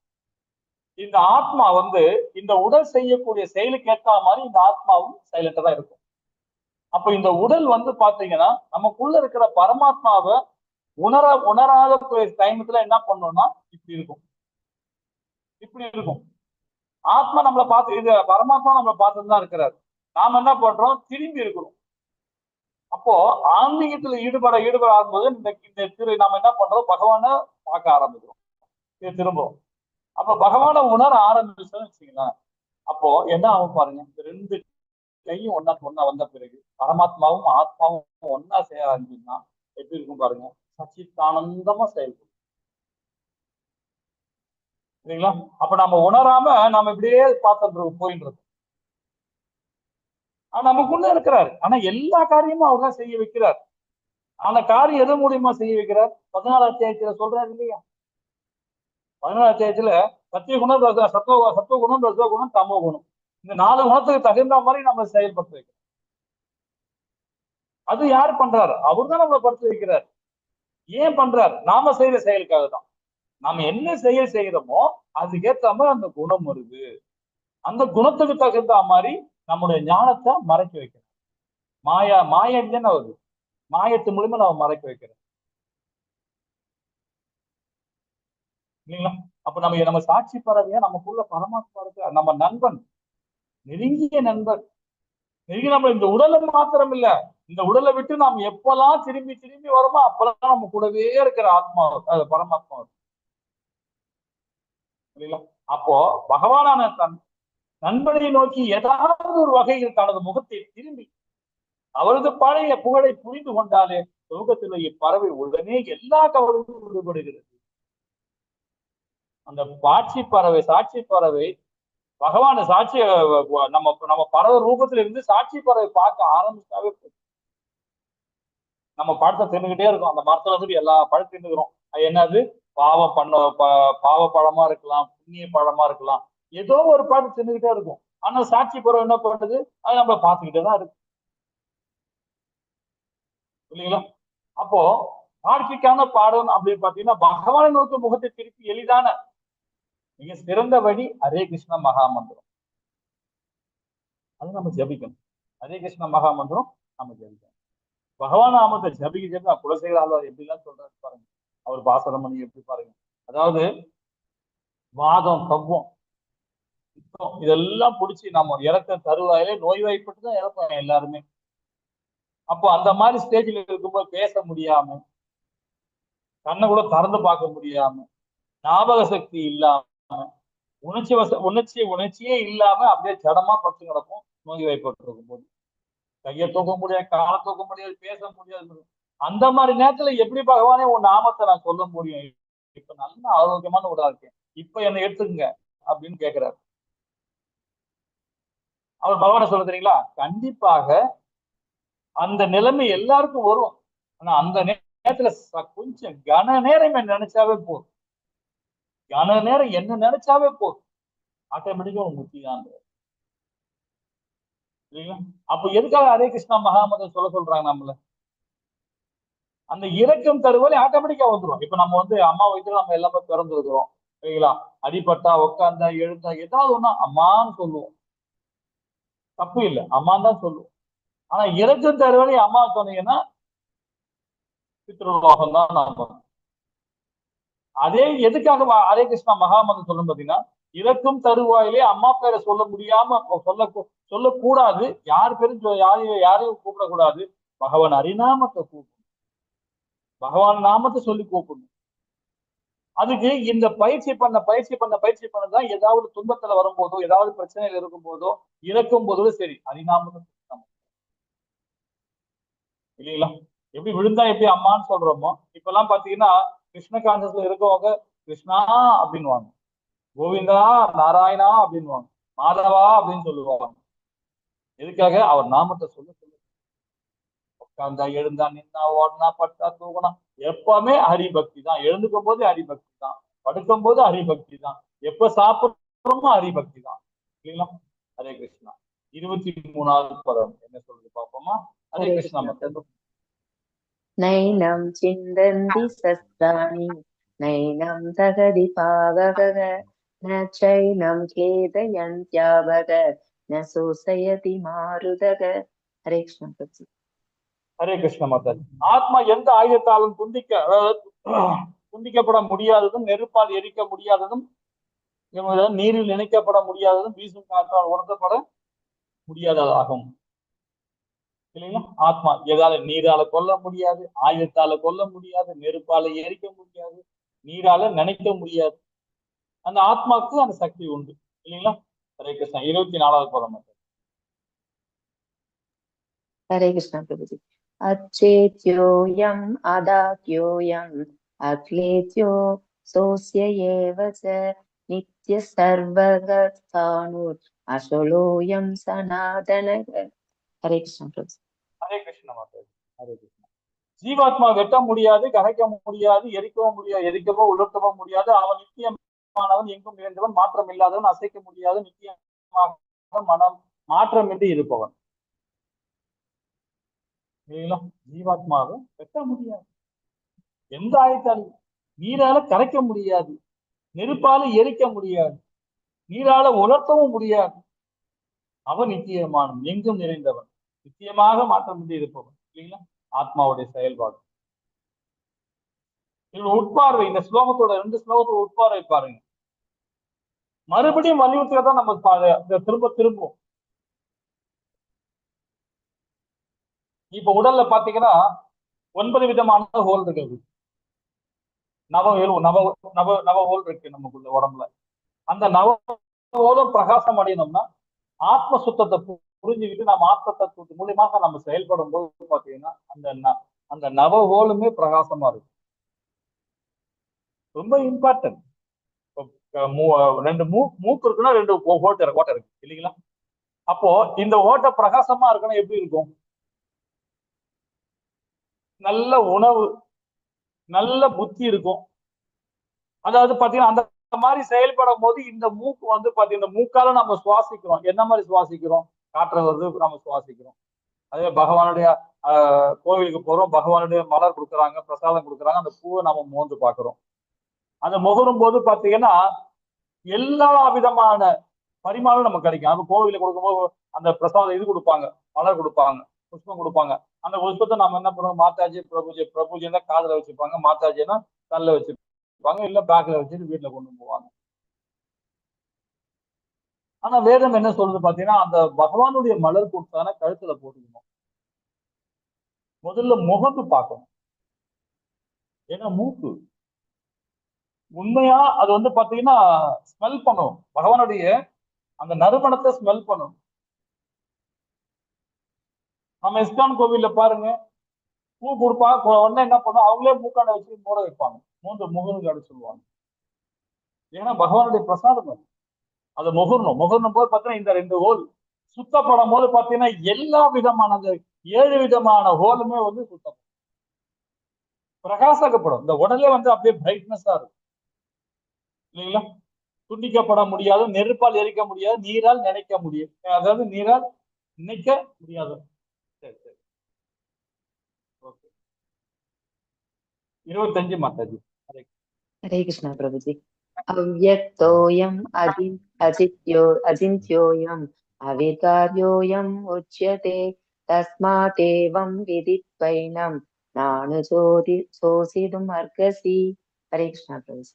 இந்த ஆத்மா வந்து இந்த உடல் செய்யக்கூடிய செயலுக்கு ஏற்ற மாதிரி இந்த ஆத்மாவும் சைலண்டா தான் இருக்கும். அப்ப இந்த உடல் வந்து பாத்தீங்கன்னா நமக்குள்ள இருக்கிற பரமாத்மாவை உணராத டைமத்துல என்ன பண்ணணும்னா இப்படி இருக்கும், இப்படி இருக்கும். ஆத்மா நம்மளை பார்த்து, இது பரமாத்மா நம்மளை பார்த்துட்டு தான் இருக்கிறார். நாம என்ன பண்றோம்? திரும்பி இருக்கிறோம். அப்போ ஆன்மீகத்துல ஈடுபட ஈடுபட ஆகும்போது இந்த இந்த திரு நாம என்ன பண்றோம்? பகவானை பார்க்க ஆரம்பிக்கிறோம், இது திரும்புறோம். அப்ப பகவானை உணர ஆரம்பிச்சோன்னு வச்சுங்களேன், அப்போ என்ன ஆகும் பாருங்க, இந்த ரெண்டு கையும் ஒன்னா ஒன்னா வந்த பிறகு பரமாத்மாவும் ஆத்மாவும் ஒன்னா செய்ய ஆரம்பிச்சுன்னா எப்படி இருக்கும் பாருங்க, சச்சித்தானந்தமா செயல்படும். சரிங்களா? அப்ப நம்ம உணராம நாம இப்படியே பார்த்துட்டு போயிட்டு இருக்கோம். ஆனா நமக்குள்ள இருக்கிறாரு. ஆனா எல்லா காரியமும் அவர் தான் செய்ய வைக்கிறார். ஆனா காரியம் எது மூலியமா செய்ய வைக்கிறார்? 14 அத்தியாயத்துல சொல்றாரு இல்லையா? 14 அத்தியாயத்துல சத்தியகுணம், சத்துவகுணம், ரசகுணம், தமோ குணம், இந்த 4 குணத்துக்கு தகுந்த மாதிரி நம்ம செயல்படுத்த வைக்கிறோம். அது யார் பண்றாரு? அவர் தான் நம்மளை படுத்த வைக்கிறார். ஏன் பண்றார்? நாம செய்யற செயலுக்காக தான். நாம என்ன செயல் செய்யறோமோ அதுக்கேற்ற மாதிரி அந்த குணம் வருது. அந்த குணத்துக்கு தகுந்த மாதிரி நம்முடைய ஞானத்தை மறைக்க வைக்கிறோம். மாயா, மாயா இல்லைன்னு வருது, மாயத்து மூலியமா நம்ம மறைக்க வைக்கிறோம் இல்லைங்களா? அப்ப நம்ம நம்ம சாட்சி பறவையா நமக்குள்ள பரமாத்மா இருக்கு. நம்ம நண்பன், நெருங்கிய நண்பன், நெருங்கி நம்ம இந்த உடலை மாத்திரம் இல்ல, இந்த உடலை விட்டு நாம் எப்பெல்லாம் திரும்பி திரும்பி வரோமோ அப்பெல்லாம் நம்ம கூடவே இருக்கிற ஆத்மா, அது பரமாத்மா இல்லைங்களா? அப்போ பகவானான தன் நண்பனை நோக்கி ஏதாவது ஒரு வகையில் தனது முகத்தை திரும்பி அவரது பழைய புகழை புரிந்து கொண்டாலே துவக்கத்தில் இப்பறவை உடனே எல்லா கவலையும் விடுபடுகிறது. அந்த பாட்சி பறவை, சாட்சி பறவை, பகவான சாட்சி, நம்ம நம்ம பறவை ரூபத்துல இருந்து சாட்சி பறவை பார்க்க ஆரம்பிச்சாவே நம்ம பழத்தை தின்னுக்கிட்டே இருக்கோம். அந்த மரத்துல வந்துட்டு எல்லா பழத்தையும் தின்னுக்கிறோம். அது என்னது? பாவம் பண்ண பாவ பழமா இருக்கலாம், புண்ணிய பழமா இருக்கலாம், ஏதோ ஒரு பழத்தை தின்னுக்கிட்டே இருக்கும். ஆனா சாட்சி பறவை என்ன பண்ணுது? அது நம்ம பார்த்துக்கிட்டே தான் இருக்கு இல்லைங்களா? அப்போ வாழ்க்கைக்கான பாடம் அப்படின்னு பாத்தீங்கன்னா பகவானை நோக்கி முகத்தை திருப்பி எளிதான மிக சிறந்த வழி ஹரே கிருஷ்ண மகாமந்திரம். அது நம்ம ஜபிக்கணும். ஹரே கிருஷ்ண மகாமந்திரம் நம்ம ஜபிக்கணும். பகவான் நாமத்தை ஜபிக்க ஜபிக்க குலசேகர ஆழ்வார் எப்படிலாம் சொல்றாரு பாருங்க. அவர் பாசரமணி எப்படி பாருங்க. அதாவது வாதம், கவ்வம், இதெல்லாம் பிடிச்சி நம்ம இறக்க தருவாயிலே நோய்வாய்ப்பட்டு தான் இறப்போம் எல்லாருமே. அப்போ அந்த மாதிரி ஸ்டேஜில் இருக்கும்போது பேச முடியாம, கண்ணை கூட திறந்து பார்க்க முடியாம, ஞாபக சக்தி இல்லாம, உணர்ச்சியே இல்லாம அப்படியே ஜடமா படுத்து கிடப்போம். நோய் வாய்ப்பட்டு இருக்கும் போது கையை தூக்க முடியாது, காலை தூக்க முடியாது, பேச முடியாது. அந்த மாதிரி நேரத்துல எப்படி பகவானே உன் நாமத்தை நான் சொல்ல முடியும்? இப்ப நல்ல ஆரோக்கியமான உடலா இருக்கேன், இப்ப என்னை எடுத்துக்கங்க அப்படின்னு கேக்குறாரு. அவர் பகவானை சொல்ல தெரியுங்களா? கண்டிப்பாக அந்த நிலைமை எல்லாருக்கும் வரும். ஆனா அந்த நேரத்துல கொஞ்சம் கன நேரம் என்ன நினைச்சாவே போதும், கன நேரம் என்ன நினைச்சாவே போதும், ஆட்டோமேட்டிக்கா முக்தி தான். இல்லைங்களா? அப்ப எதுக்காக ஹரே கிருஷ்ணா மகாமந்திரம் சொல்ல சொல்றாங்க நம்மள? அந்த இறக்கம் தருவலை ஆட்டோமேட்டிக்கா வந்துடும். இப்ப நம்ம வந்து அம்மா வயிற்றுல நம்ம எல்லாமே பிறந்திருக்கிறோம் சரிங்களா? அடிபட்டா, உட்காந்தா, எழுந்தா ஏதாவது ஒண்ணா அம்மான்னு சொல்லுவோம். தப்பு இல்லை, அம்மான்னு தான் சொல்லுவோம். ஆனா இறக்கும் தருவலை அம்மா சொன்னீங்கன்னா பித்ருலோகம் தான் நாம. அதே எதுக்காக ஹரே கிருஷ்ணா மகாமந்திரம் சொல்லணும் பாத்தீங்கன்னா, இறக்கும் தருவாயிலே அம்மா பேரை சொல்ல முடியாம சொல்லக்கூடாது, யார் பேரும் யாரையும் கூப்பிடக்கூடாது. பகவான் ஹரிநாமத்தை கூப்பிடணும், பகவான் நாமத்தை சொல்லி கூப்பிடணும். அதுக்கு இந்த பயிற்சி பண்ண பயிற்சி பண்ண பயிற்சி பண்ணதான் ஏதாவது துன்பத்துல வரும்போதோ, ஏதாவது பிரச்சனையில இருக்கும் போதோ, இறக்கும் போதோ சரி ஹரிநாமத்தை இல்லைங்களா? எப்படி விழுந்தா எப்படி அம்மான்னு சொல்றோமோ, இப்ப எல்லாம் பாத்தீங்கன்னா கிருஷ்ண கான்சியஸ்ல இருக்கவங்க கிருஷ்ணா அப்படின்னுவாங்க, கோவிந்தா நாராயணா அப்படின்னுவாங்க, மாதவா அப்படின்னு சொல்லுவாங்க. எதுக்காக? அவர் நாமத்தை சொல்ல சொல்ல உட்கார்ந்தா, எழுந்தா, நின்னா, ஓடனா, பட்டா, தூங்கினா எப்பவுமே ஹரிபக்தி தான். எழுந்துக்கும் போது ஹரிபக்தி தான், படுக்கும் போது ஹரிபக்தி தான், எப்ப சாப்பிடுறோமோ அதுக்கப்புறமா ஹரிபக்தி தான் இல்லைங்களா? ஹரே கிருஷ்ணா. 23வது பதம் என்ன சொல்றது பாப்போமா? ஹரே ஹரே கிருஷ்ணா கிருஷ்ணா மாதாஜி. பிரபு. நைனம் சிந்தந்தி சஸ்திராணி நைனம் தகதி பாவகக ந சைனம் கேதயந்த்யாவக ந சோசயதி மாருதக. ஹரே கிருஷ்ணா பிரபு. ஹரே கிருஷ்ண மாதாஜி. ஆத்மா எந்த ஆயுதத்தாலும் அதாவது துண்டிக்கப்பட முடியாததும், நெருப்பால் எரிக்க முடியாததும், நீரில் நினைக்கப்பட முடியாததும், வீசும் காற்றால் உணர்த்தப்பட முடியாததாகும் இல்லைங்களா? ஆத்மா எதால நீரால கொல்ல முடியாது, ஆயுதத்தால கொல்ல முடியாது, நெருப்பால எரிக்க முடியாது, நீரால நினைக்க முடியாது. அந்த ஆத்மாக்கு அந்த சக்தி உண்டு இல்லைங்களா? ஹரே கிருஷ்ணா. 24வது பதம். ஹரே கிருஷ்ணா பிரபுஜி. அச்சேத்யோயம் அதாத்யோயம் அக்லேத்யோ சோஸ்ய ஏவ ச நித்ய சர்வகஸ்தானுர் அசலோயம் சனாதனக. ஹரே கிருஷ்ணா பிரபு. ஹரே கிருஷ்ண மாதாஜி. ஹரே கிருஷ்ணா. ஜீவாத்மா வெட்ட முடியாது, கரைக்க முடியாது, எரிக்கவும் முடியாது, எரிக்கவோ உலர்த்தவோ முடியாது. அவன் நித்தியமானவன், எங்கும் நிறைந்தவன், மாற்றம் இல்லாதவன், அசைக்க முடியாது, நித்தியமாக மனம் மாற்றமின்றி இருப்பவன் இல்லைங்களா? ஜீவாத்மாவை வெட்ட முடியாது, எந்த ஆயத்தாலும் நீரால கரைக்க முடியாது, நெருப்பால எரிக்க முடியாது, நீரால உலர்த்தவும் முடியாது. அவன் நித்தியமானவன், எங்கும் நிறைந்தவன், நித்தியமாக மாற்றமின்றி இருப்பவன் இல்லைங்களா? ஆத்மாவுடைய செயல்பாடு. இதோட உட்பார்வை, இந்த ஸ்லோகத்தோட 2 ஸ்லோகத்தோட உட்பார்வை பாருங்க. மறுபடியும் வலியுறுத்திதான் நம்ம திரும்ப திரும்பும். இப்ப உடல்ல பாத்தீங்கன்னா 9 விதமான ஹோல் இருக்குது. நவ நவ நவ நவ ஹோல் இருக்கு நமக்குள்ள உடம்புல. அந்த நவ ஹோலும் பிரகாசம் அடையணும்னா ஆத்ம சுத்தத்தை புரிஞ்சுக்கிட்டு நம்ம ஆத்ம தத்துவத்து மூலியமாக நம்ம செயல்படும் போது பாத்தீங்கன்னா அந்த நவ ஹோலுமே பிரகாசமா இருக்கும். ரொம்ப இம்பார்ட்டன்ட். 2 மூக்கு இருக்குன்னா 2 ஓட்டை இருக்கு இல்லைங்களா? அப்போ இந்த ஓட்டை பிரகாசமா இருக்குன்னா எப்படி இருக்கும்? நல்ல உணவு, நல்ல புத்தி இருக்கும். அதாவது பாத்தீங்கன்னா அந்த மாதிரி செயல்படும் போது இந்த மூக்கு வந்து பாத்தீங்கன்னா மூக்கால நம்ம சுவாசிக்கிறோம். என்ன மாதிரி சுவாசிக்கிறோம்? காற்றை வந்து நம்ம சுவாசிக்கிறோம். அதே பகவானுடைய கோவிலுக்கு போறோம், பகவானுடைய மலர் கொடுக்குறாங்க, பிரசாதம் கொடுக்குறாங்க, அந்த பூவை நம்ம மோந்து பாக்குறோம். அந்த முகரும் போது பாத்தீங்கன்னா எல்லா விதமான பரிமாணம் நமக்கு கிடைக்கும். அப்ப கோவில கொடுக்கும்போது அந்த பிரசாதம் இது கொடுப்பாங்க, மலர் கொடுப்பாங்க, புஷ்பம் கொடுப்பாங்க. அந்த புஷ்பத்தை நம்ம என்ன பண்ணுவோம்? மாதாஜி பிரபுஜி, பிரபுஜின்னா காதுல வச்சுப்பாங்க, மாதாஜின்னா தள்ள வச்சுப்பாங்க, இல்ல பேக்ல வச்சுட்டு வீட்டுல கொண்டு போவாங்க. ஆனா வேதம் என்ன சொல்றது பாத்தீங்கன்னா, அந்த பகவானுடைய மலர் கொடுத்தான கழுத்துல போட்டுக்கணும். முதல்ல முகத்து பார்க்கணும். ஏன்னா மூக்கு உண்மையா அது வந்து பாத்தீங்கன்னா ஸ்மெல் பண்ணும், பகவானுடைய அந்த நறுமணத்தை ஸ்மெல் பண்ணும். நம்ம இஸ்கான் கோவில்ல பாருங்க, பூ கொடுப்பாங்க, உடனே என்ன பண்ணுவோம், அவங்களே மூக்காண்ட வச்சு மூட வைப்பாங்க, மூன்று முகனுக்கு அப்படி சொல்லுவாங்க. ஏன்னா பகவானுடைய பிரசாதம் அது. அதை முகரணும். முகரணும் போது பாத்தீங்கன்னா இந்த 2 ஹோல் சுத்தப்படும் போது பாத்தீங்கன்னா எல்லா விதமான 7 விதமான ஹோலுமே வந்து சுத்தம் பிரகாசக்கப்படும். இந்த உடலே வந்து அப்படியே பிரைட்னஸா இருக்கும் இல்லைங்களா? துண்டிக்கப்பட முடியாது, நெருப்பால் எரிக்க முடியாது, நீரால் நினைக்க முடியும், அதாவது நீரால் நினைக்க முடியாது. சரி சரி, ஓகே. 25 மாதாஜி. ஹரே கிருஷ்ணா பிரபுஜி. அவ்யக்தோயம் அஜித்யோ அஜிந்த்யோயம் அவிகார்யோயம் உச்யதே தஸ்மாதேவம் விதித்வைனம் நானுஜோதி சோசிதும் அர்கசி. ஹரே கிருஷ்ணா பிரபுஜி.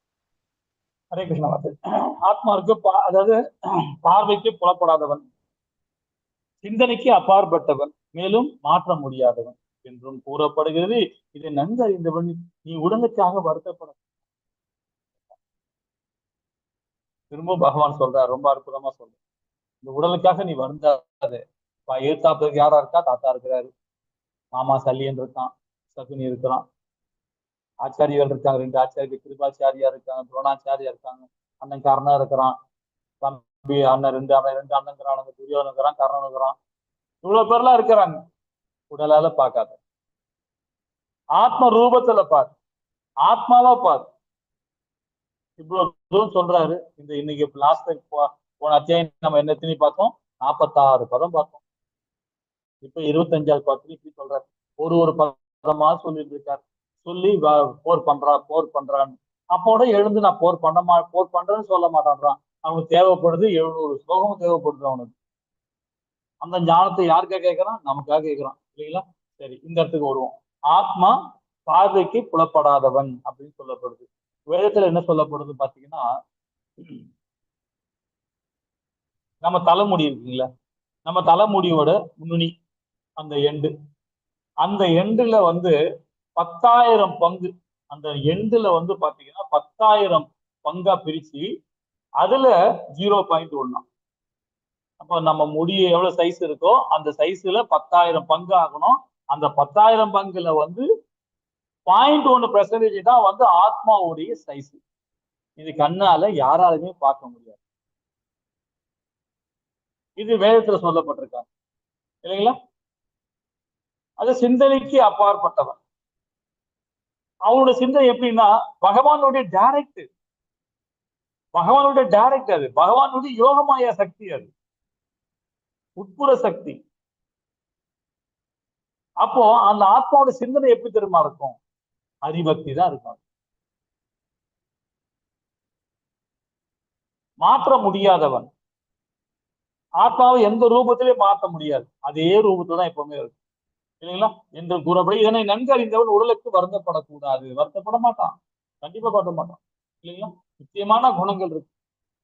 ஹரே கிருஷ்ணா மாதாஜி. ஆத்மாவுக்கு அதாவது பார்வைக்கு புலப்படாதவன், சிந்தனைக்கு அப்பாற்பட்டவன், மேலும் மாற்ற முடியாதவன் என்றும் கூறப்படுகிறது. இதை நன்கு அறிந்தவன் நீ உடலுக்காக வருத்தப்பட. திரும்ப பகவான் சொல்றார், ரொம்ப அற்புதமா சொல்றார், இந்த உடலுக்காக நீ வருந்தாது. எதிர்த்தாப்புக்கு யாரா இருக்கா? தாத்தா இருக்கிறாரு, மாமா சல்லியன் இருக்கான், சகுனி இருக்கிறான், ஆச்சாரிகள் இருக்காங்க, 2 ஆச்சாரியர்கள், கிருபாச்சாரியா இருக்காங்க, துரோணாச்சாரியா இருக்காங்க, அண்ணன் கர்ணா இருக்கிறான், தம்பி அண்ணன் 2 அண்ணன் துரியோதனன் இருக்கிறான், கர்ணன் இருக்கிறான், இவ்வளவு பேர்லாம் இருக்கிறாங்க. உடலால பார்க்காத, ஆத்ம ரூபத்துல பாரு, ஆத்மாவா பாரு. இவ்வளவு தூரம் சொல்றாரு. இந்த இன்னைக்கு லாஸ்ட் போன அத்தியாயம் நம்ம என்ன எத்தனை பார்த்தோம்? 46 பதம் பார்த்தோம். இப்ப 25வது பதத்துல இப்படி சொல்றாரு. ஒரு ஒரு பதமா சொல்லிட்டு இருக்காரு. சொல்லி போர் பண்றா போர் பண்றான்னு. அப்போட எழுந்து நான் போர் பண்ண போர் பண்றேன்னு சொல்ல மாட்டான்றான். அவனுக்கு தேவைப்படுது 700 ஸ்லோகம் தேவைப்படுது அவனுக்கு. அந்த ஞானத்தை யாருக்காக கேட்கறான்? நமக்காக கேட்கிறான், இல்லைங்களா? சரி, இந்த இடத்துக்கு வருவோம். ஆத்மா பார்வைக்கு புலப்படாதவன் அப்படின்னு சொல்லப்படுது. வேதத்துல என்ன சொல்லப்படுது பாத்தீங்கன்னா, நம்ம தலைமுடி இருக்குங்களா, நம்ம தலைமுடியோட நுனி, அந்த எண்டு, அந்த எண்டுல வந்து 10,000 பங்கு. அந்த எண்டுல வந்து பாத்தீங்கன்னா 10,000 பங்கா பிரிச்சு அதுல 0.1. அப்ப நம்ம முடி எவ்வளவு சைஸ் இருக்கோ அந்த சைஸ்ல 10,000 பங்கு ஆகணும். அந்த 10,000 பங்குல வந்து 0.1% தான் வந்து ஆத்மாவுடைய சைஸ். இது கண்ணால யாராலுமே பார்க்க முடியாது. இது வேதத்துல சொல்லப்பட்டிருக்காங்க, இல்லைங்களா? அது சிந்தனைக்கு அப்பாற்பட்டவன். அவனோட சிந்தனை எப்படின்னா பகவானுடைய டைரக்ட், பகவானுடைய டைரக்ட், அது பகவானுடைய யோகமாயா சக்தி, அது உட்புற சக்தி. அப்போ அந்த ஆத்மாவோட சிந்தனை எப்படி தெரியுமா இருக்கும்? ஹரிபக்தி தான் இருக்கும். மாற்ற முடியாதவன். ஆத்மாவை எந்த ரூபத்திலையும் மாற்ற முடியாது, அதே ரூபத்துல தான் எப்பவுமே இருக்கும், இல்லைங்களா? என்று கூறப்படி இதனை நன்கு அறிந்தவன் உடலுக்கு வருத்தப்படக்கூடாது. வருத்தப்பட மாட்டான், கண்டிப்பா பட மாட்டான், இல்லைங்களா? நித்தியமான குணங்கள் இருக்கு.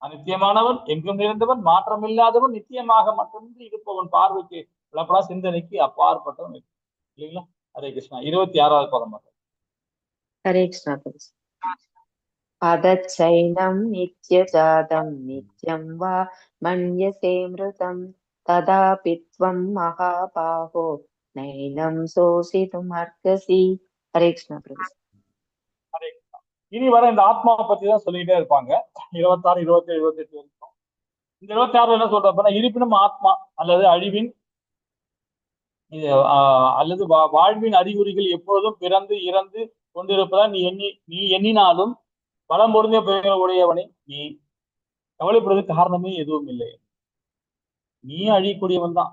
அநித்தியமானவன், எங்கும் நிறைந்தவன், மாற்றம் இல்லாதவன், நித்தியமாக மட்டுமின்றி இருப்பவன், பார்வைக்கு விளப்படா சிந்தனைக்கு அப்பாற்பட்டவன், இல்லைங்களா? ஹரே கிருஷ்ணா. 26வது பதம். ஹரே கிருஷ்ணா. அதச்சைனம் நித்யஜாதம் நித்யம் வா மன்யசே மிருதம் ததாபி த்வம் மகாபாஹோ நைனம் சோசிதும் அர்ஹசி. ஹரே கிருஷ்ணா பிரபு. ஹரே கிருஷ்ணா. இனி வர இந்த ஆத்மாவை பத்தி தான் சொல்லிக்கிட்டே இருப்பாங்க. 26, 27, 28 வரைக்கும். இந்த 26 என்ன சொல்றப்பன்னா, இருப்பினும் ஆத்மா அல்லது அழிவின் அல்லது வாழ்வின் அறிகுறிகள் எப்பொழுதும் பிறந்து இறந்து கொண்டிருப்பதால் நீ எண்ணினாலும் பலம் பொருந்திய பெயர்கள் உடையவனை நீ கவலைப்படுவதற்கு காரணமே எதுவும் இல்லை. நீ அழியக்கூடியவன் தான்,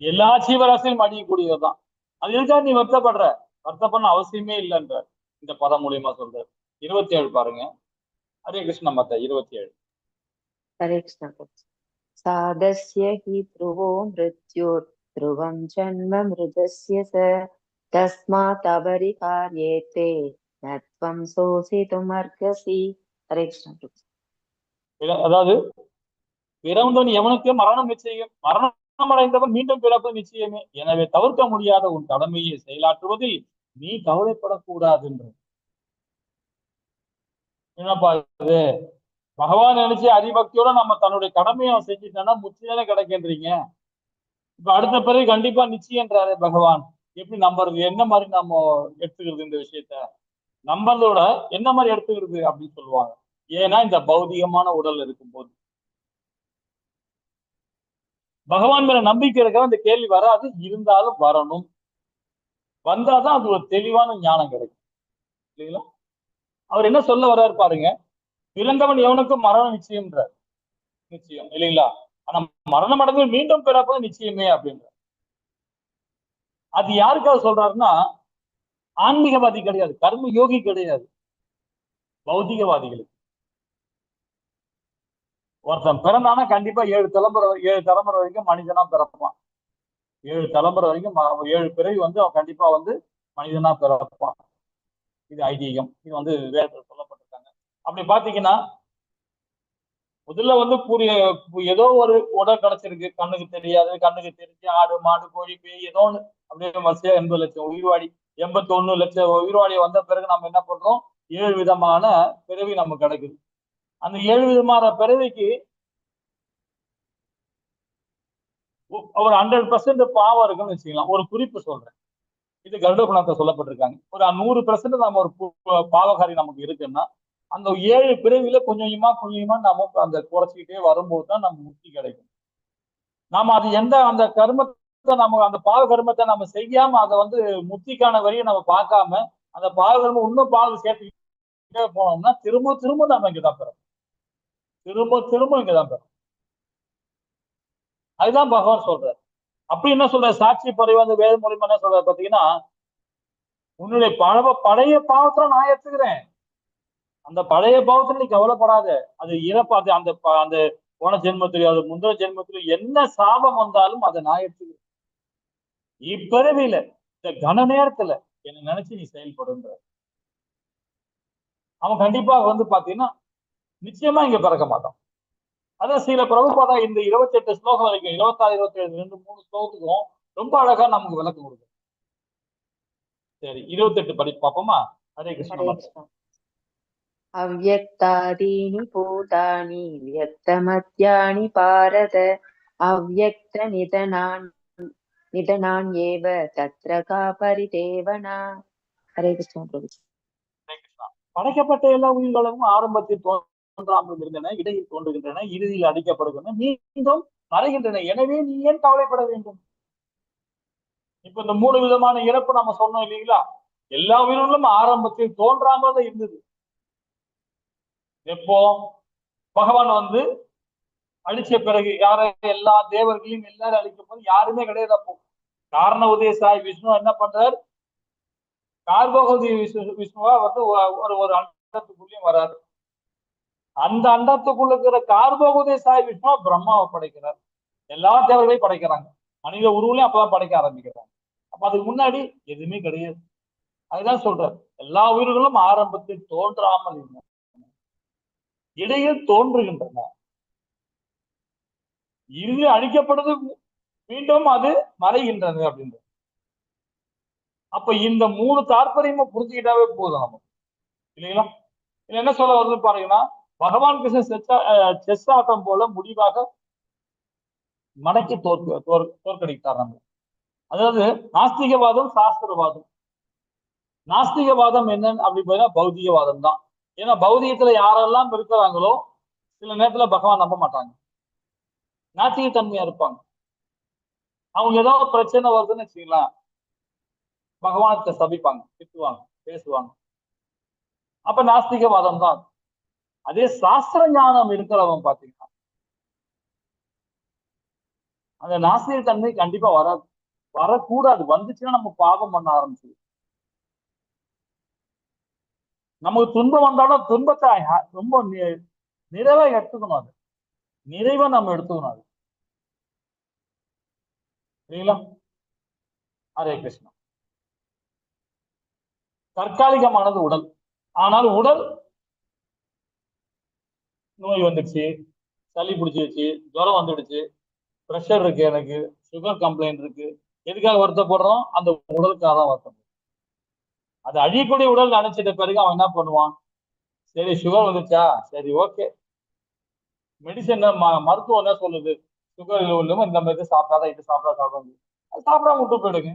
எல்லா ஜீவராசியும் அழியக்கூடியவன் தான். அது எதுக்காக நீ வருத்தப்படுற? வருத்தப்படணும் அவசியமே இல்லைன்ற இந்த பதம் மூலியமா சொல்ற. 27 பாருங்க. ஹரே கிருஷ்ண மாதா. 27. ஹரே கிருஷ்ணா. சாதஸ்ய he த்ருவோ மிருத்யுர் த்ருவம் ஜன்ம மிருதஸ்ய ச தஸ்மாத் அபரிகார்யேதே நத்வம் சோசிதும் அர்ஹசி. ஹரே கிருஷ்ணா. அதாவது பிறந்தவன் எவனுக்கு மரணம் நிச்சயம், மரணம் அடைந்தவன் மீண்டும் பிறப்பு நிச்சயமே. எனவே தவிர்க்க முடியாத உன் கடமையை செயலாற்றுவதில் நீ கவலைப்படக்கூடாது என்று. என்னப்பா இது? பகவான் நினைச்சு அறிபக்தியோட நம்ம தன்னுடைய கடமையை அவன் செஞ்சுட்டான்னா முக்தி தானே கிடைக்கின்றீங்க. இப்ப அடுத்த பிறகு கண்டிப்பா நிச்சயன்றாரு பகவான். எப்படி நம்புறது? என்ன மாதிரி நம்ம எடுத்துக்கிறது இந்த விஷயத்த? நம்புறதோட என்ன மாதிரி எடுத்துக்கிறது அப்படின்னு சொல்லுவாங்க. ஏன்னா இந்த பௌதிகமான உடல் இருக்கும்போது பகவான் மேல நம்பிக்கை இருக்கிற அந்த கேள்வி வராது. இருந்தாலும் வரணும். வந்தாதான் அது ஒரு தெளிவான ஞானம் கிடைக்கும், இல்லைங்களா? அவர் என்ன சொல்ல வர்றாரு பாருங்க. பிறந்தவன் எவனுக்கும் மரணம் நிச்சயம்ன்றார். நிச்சயம் இல்லைங்களா? ஆனா மரணம் அடைந்து மீண்டும் பிறப்பது நிச்சயமே அப்படின்றார். அது யாருக்காக சொல்றாருன்னா, ஆன்மீகவாதி கிடையாது, கர்ம யோகி கிடையாது, பௌதிகவாதிகளுக்கு. ஒருத்தன் பிறந்தானா கண்டிப்பா 7 தலைமுறை வரைக்கும் மனிதனா பிறப்பான். 7 தலைமுறை வரைக்கும் 7 பிறவி வந்து அவன் கண்டிப்பா வந்து மனிதனா பிறப்பான். இது ஐதீகம், இது வந்து வேதத்துல சொல்லப்பட்டிருக்காங்க. அப்படி பாத்தீங்கன்னா முதல்ல வந்து ஏதோ ஒரு உடல் கிடைச்சிருக்கு, கண்ணுக்கு தெரியாது, கண்ணுக்கு தெரிஞ்சு ஆடு மாடு கோழி பேய் ஏதோ ஒண்ணு அப்படியே வரிசையா 80 லட்சம் உயிர்வாடி, 81 லட்சம் உயிர்வாடி வந்த பிறகு நம்ம என்ன பண்றோம்? 7 விதமான பிறவி நமக்கு கிடைக்குது. அந்த 7 விதமான பிறவிக்கு ஒரு 100% பாவம் இருக்குன்னு வச்சுக்கலாம். ஒரு குறிப்பு சொல்றேன், இது கருட புராணத்தை சொல்லப்பட்டிருக்காங்க. ஒரு 100% நம்ம ஒரு பாவகாரி நமக்கு இருக்குன்னா அந்த 7 பிறவில கொஞ்சம் கொஞ்சமா கொஞ்சமா நாம அந்த குறைச்சிக்கிட்டே வரும்போது தான் நம்ம முக்தி கிடைக்கும். நாம அது எந்த அந்த கர்மத்தை நம்ம அந்த பாவ கர்மத்தை நம்ம செய்யாம அதை வந்து முக்திக்கான வழியை நம்ம பார்க்காம அந்த பாவ கர்மம் இன்னும் பாவம் சேர்த்துக்கிட்டே போனோம்னா திரும்ப திரும்ப நாம இங்கதான் பெறோம். திரும்ப திரும்ப இங்கதான் பெறோம். அதுதான் பகவான் சொல்றாரு. அப்படி என்ன சொல்ற? சாட்சி பறிவு அந்த வேத மூலியமா என்ன சொல்றாரு பாத்தீங்கன்னா, உன்னுடைய பழைய பாவத்துல நான் ஏத்துக்கிறேன். அந்த பழைய பாவத்துல நீ கவலைப்படாத. அது இறப்பாது. அந்த அந்த போன ஜென்மத்திலேயோ அது முந்தின ஜென்மத்திலேயோ என்ன சாபம் வந்தாலும் அதை நான் ஏத்துக்கிறேன். இப்பிறவியில இந்த கன நேரத்துல என்னை நினைச்சு நீ செயல்படுன்ற. அவன் கண்டிப்பா வந்து பாத்தீங்கன்னா நிச்சயமா இங்க பிறக்க மாட்டான். அதான் சில பிரபுபாதா இந்த 28 ஸ்லோகம் வரைக்கும், 26 27 2 3 ஸ்லோகத்துக்கும் ரொம்ப அழகா நமக்கு விளக்கம் கொடுக்கும். சரி, 28 படி பாப்போமா? ஹரே கிருஷ்ணா. ஹரே கிருஷ்ணா. அவ்யக்தாதீனி பூதானி வியக்தமத்யானி பாரத அவ்யக்த நிதனான் நிதனான் ஏவ தத்ர கா பரிதேவனா. ஹரே கிருஷ்ணா பிரபு. ஹரே கிருஷ்ணா. படைக்கப்பட்ட எல்லா உயிர்களும் ஆரம்பத்தில் தோன்றாமல் இருந்தன, இடையில் தோன்றுகின்றன, இறுதியில் அடிக்கப்படுகின்றன, மீண்டும் மறைகின்றன. எனவே நீ ஏன் கவலைப்பட வேண்டும்? இப்ப இந்த 3 விதமான இறப்பு நம்ம சொன்னோம் இல்லைங்களா? எல்லா உயிர்களும் ஆரம்பத்தில் தோன்றாமல் தான் இருந்தது. எப்போ பகவான் வந்து அழிச்ச பிறகு யார எல்லா தேவர்களையும் எல்லாரும் அழிக்கும் போது யாருமே கிடையாது. அப்போ காரண உதயசாய் விஷ்ணு என்ன பண்றார்? கார்போகதி விஷ்ணுவா வந்து ஒரு ஒரு அண்டத்துக்குள்ளேயும் வராரு. அந்த அண்டத்துக்குள்ள இருக்கிற கார்போகதி சாய் விஷ்ணுவா பிரம்மாவை படைக்கிறார். எல்லா தேவர்களையும் படைக்கிறாங்க. மனித உருவிலையும் அப்பதான் படைக்க ஆரம்பிக்கிறாங்க. அப்ப அதுக்கு முன்னாடி எதுவுமே கிடையாது. அதுதான் சொல்றாரு, எல்லா உயிர்களும் ஆரம்பத்தில் தோன்றாமல் இருந்தன, இடையில் தோன்றுகின்றன, இறுதி அழிக்கப்படுது, மீண்டும் அது மறைகின்றது அப்படின்றது. அப்ப இந்த 3 தாற்பயமும் புரிஞ்சுக்கிட்டாவே போதும் நமக்கு, இல்லைங்களா? இதுல என்ன சொல்ல வருதுன்னு பாருங்கன்னா, பகவான் கிருஷ்ணன் செஸ் ஆட்டம் போல முடிவாக மடக்கி தோற்கடித்தார் நம்ம. அதாவது நாஸ்திகவாதம், சாஸ்திரவாதம். நாஸ்திகவாதம் என்னன்னு அப்படி பார்த்தீங்கன்னா பௌதிகவாதம் தான். ஏன்னா பௌதிகத்துல யாரெல்லாம் இருக்கிறாங்களோ சில நேரத்துல பகவான் நம்ப மாட்டாங்க, நாத்திக தன்மையா இருப்பாங்க. அவங்க ஏதாவது பிரச்சனை வருதுன்னு வச்சுக்கலாம், பகவானத்தை சபிப்பாங்க, திட்டுவாங்க, பேசுவாங்க. அப்ப நாஸ்திகவாதம் தான். அதே சாஸ்திர ஞானம் இருக்கிறவன் பாத்தீங்கன்னா அந்த நாஸ்திக தன்மை கண்டிப்பா வராது, வரக்கூடாது. வந்துச்சுன்னா நம்ம பாவம் பண்ண ஆரம்பிச்சிடும். நமக்கு துன்பம் வந்தாலும் துன்பத்தை ரொம்ப நிறைவா எடுத்துக்கணும். அது நிறைவா நம்ம எடுத்துக்கணும் அது, சரிங்களா? ஹரே கிருஷ்ணா. தற்காலிகமானது உடல். ஆனால் உடல் நோய் வந்துடுச்சு, சளி பிடிச்சிருச்சு, ஜுரம் வந்துடுச்சு, ப்ரெஷர் இருக்கு, எனக்கு சுகர் கம்ப்ளைண்ட் இருக்கு, எதுக்காக வருத்தப்படுறோம்? அந்த உடலுக்காக தான் வருத்தப்படுறோம். அது அழியக்கூடிய உடல் நினைச்சிட்ட பிறகு அவன் என்ன பண்ணுவான்? சரி சுகர் வந்துச்சா, சரி ஓகே, மெடிசன் மருத்துவம் என்ன சொல்லுது, சுகர் இல்லாம இந்த மாதிரி சாப்பிட்டாதான், இது சாப்பிட்டா சாப்பிடாது, அது சாப்பிடாம விட்டு போயிடுங்க.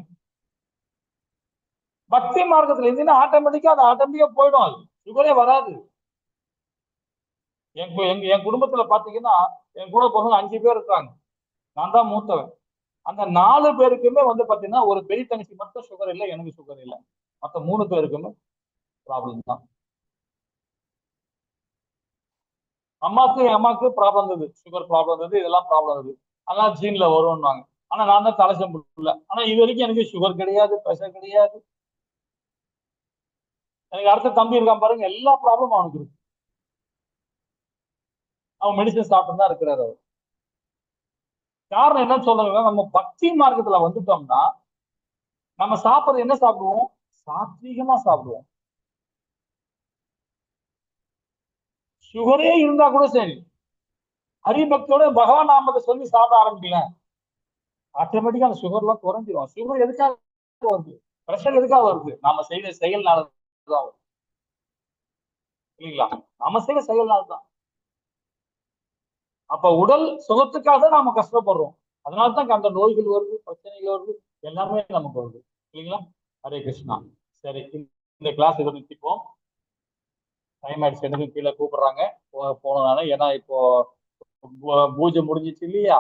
பக்தி மார்க்கத்துல இருந்தீங்கன்னா ஆட்டோமேட்டிக்கா அது ஆட்டோமேட்டிக்கா போயிடும், அது சுகரே வராது. என் குடும்பத்துல பாத்தீங்கன்னா என் கூட பிறந்தவங்க 5 பேர் இருக்காங்க, நான் தான் மூத்தவன். அந்த 4 பேருக்குமே வந்து பாத்தீங்கன்னா ஒரு பெரிய தங்கச்சி மட்டும் சுகர் இல்லை, எனக்கு சுகர் இல்லை. மற்ற 3 பேருக்குமே ப்ராப்ளம் தான். அம்மாக்கு ப்ராப்ளம் இருந்தது, சுகர் ப்ராப்ளம் இருந்தது, இதெல்லாம் ப்ராப்ளம் இருந்தது. அதனால ஜீன்ல வரும்னாங்க. ஆனா நான் தான் தலை சம்பளம். ஆனா இது வரைக்கும் எனக்கு சுகர் கிடையாது, ப்ரெஷர் கிடையாது. எனக்கு அடுத்த தம்பி இருக்கான் பாருங்க, எல்லா ப்ராப்ளமும் அவனுக்கு இருக்கு. அவன் மெடிசன் சாப்பிட்டு தான் இருக்கிறாரு அவர். காரணம் என்னன்னு சொல்றதுன்னா, நம்ம பக்தி மார்க்கத்துல வந்துட்டோம்னா நம்ம சாப்பிடுறது என்ன சாப்பிடுவோம்? சாத்வீகமா சாப்பிடுவோம். சுகரே இருந்தா கூட சரி, ஹரிபக்தியோட பகவான் நாமத்தை சொல்லி சாப்பிட ஆரம்பிக்கல, ஆட்டோமேட்டிக்கா அந்த சுகர் எல்லாம் குறைஞ்சிரும். சுகர் எதுக்காக வருது? பிரஷர் எதுக்காக வருது? நாம செய்த செயல்னாலதான் வருது, இல்லைங்களா? நாம செய்த செயல்னால்தான். அப்ப உடல் சுகத்துக்காக தான் நாம கஷ்டப்படுறோம். அதனாலதான் அந்த நோய்கள் வருது, பிரச்சனைகள் வருது, எல்லாமே நமக்கு வருது, இல்லைங்களா? ஹரே கிருஷ்ணா. சரி, இந்த கிளாஸ் இதை நிறுத்திப்போம். டைம் ஆயிடுச்சு, எனக்கு கீழே கூப்பிடுறாங்க போனதுனால. ஏன்னா இப்போ பூஜை முடிஞ்சிச்சு இல்லையா?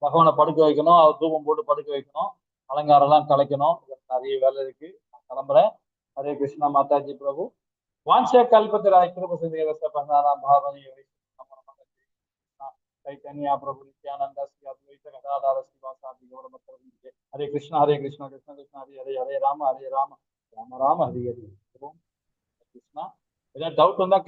பகவானை படுக்க வைக்கணும், அவர் தூபம் போட்டு படுக்க வைக்கணும், அலங்காரம் எல்லாம் கலைக்கணும், நிறைய வேலை இருக்கு. நான் கிளம்புறேன். ஹரே கிருஷ்ணா மாதாஜி பிரபு. ವಾಂಛ ಕಲ್ಪತರಾಯ ಕೃಪ ಸಿಂಧು ಭಾವನೆ ಚೈತನ್ಯ ಪ್ರಭು ನಿತ್ಯಾನಂದ ಶ್ರೀ ಅದ್ವೈತ ಗದಾಧರ ಶ್ರೀವಾಸಾದಿ ಗೌರ ಭಕ್ತವೃಂದಕ್ಕೆ. ಹರೇ ಕೃಷ್ಣ ಹರೇ ಕೃಷ್ಣ ಕೃಷ್ಣ ಕೃಷ್ಣ ಹರೇ ಹರೇ, ಹರೇ ರಾಮ ಹರೇ ರಾಮ ರಾಮ ರಾಮ ಹರಿ ಹರಿ. ಓಂ ಕೃಷ್ಣ. ஏதாவது டவுட் வந்தா.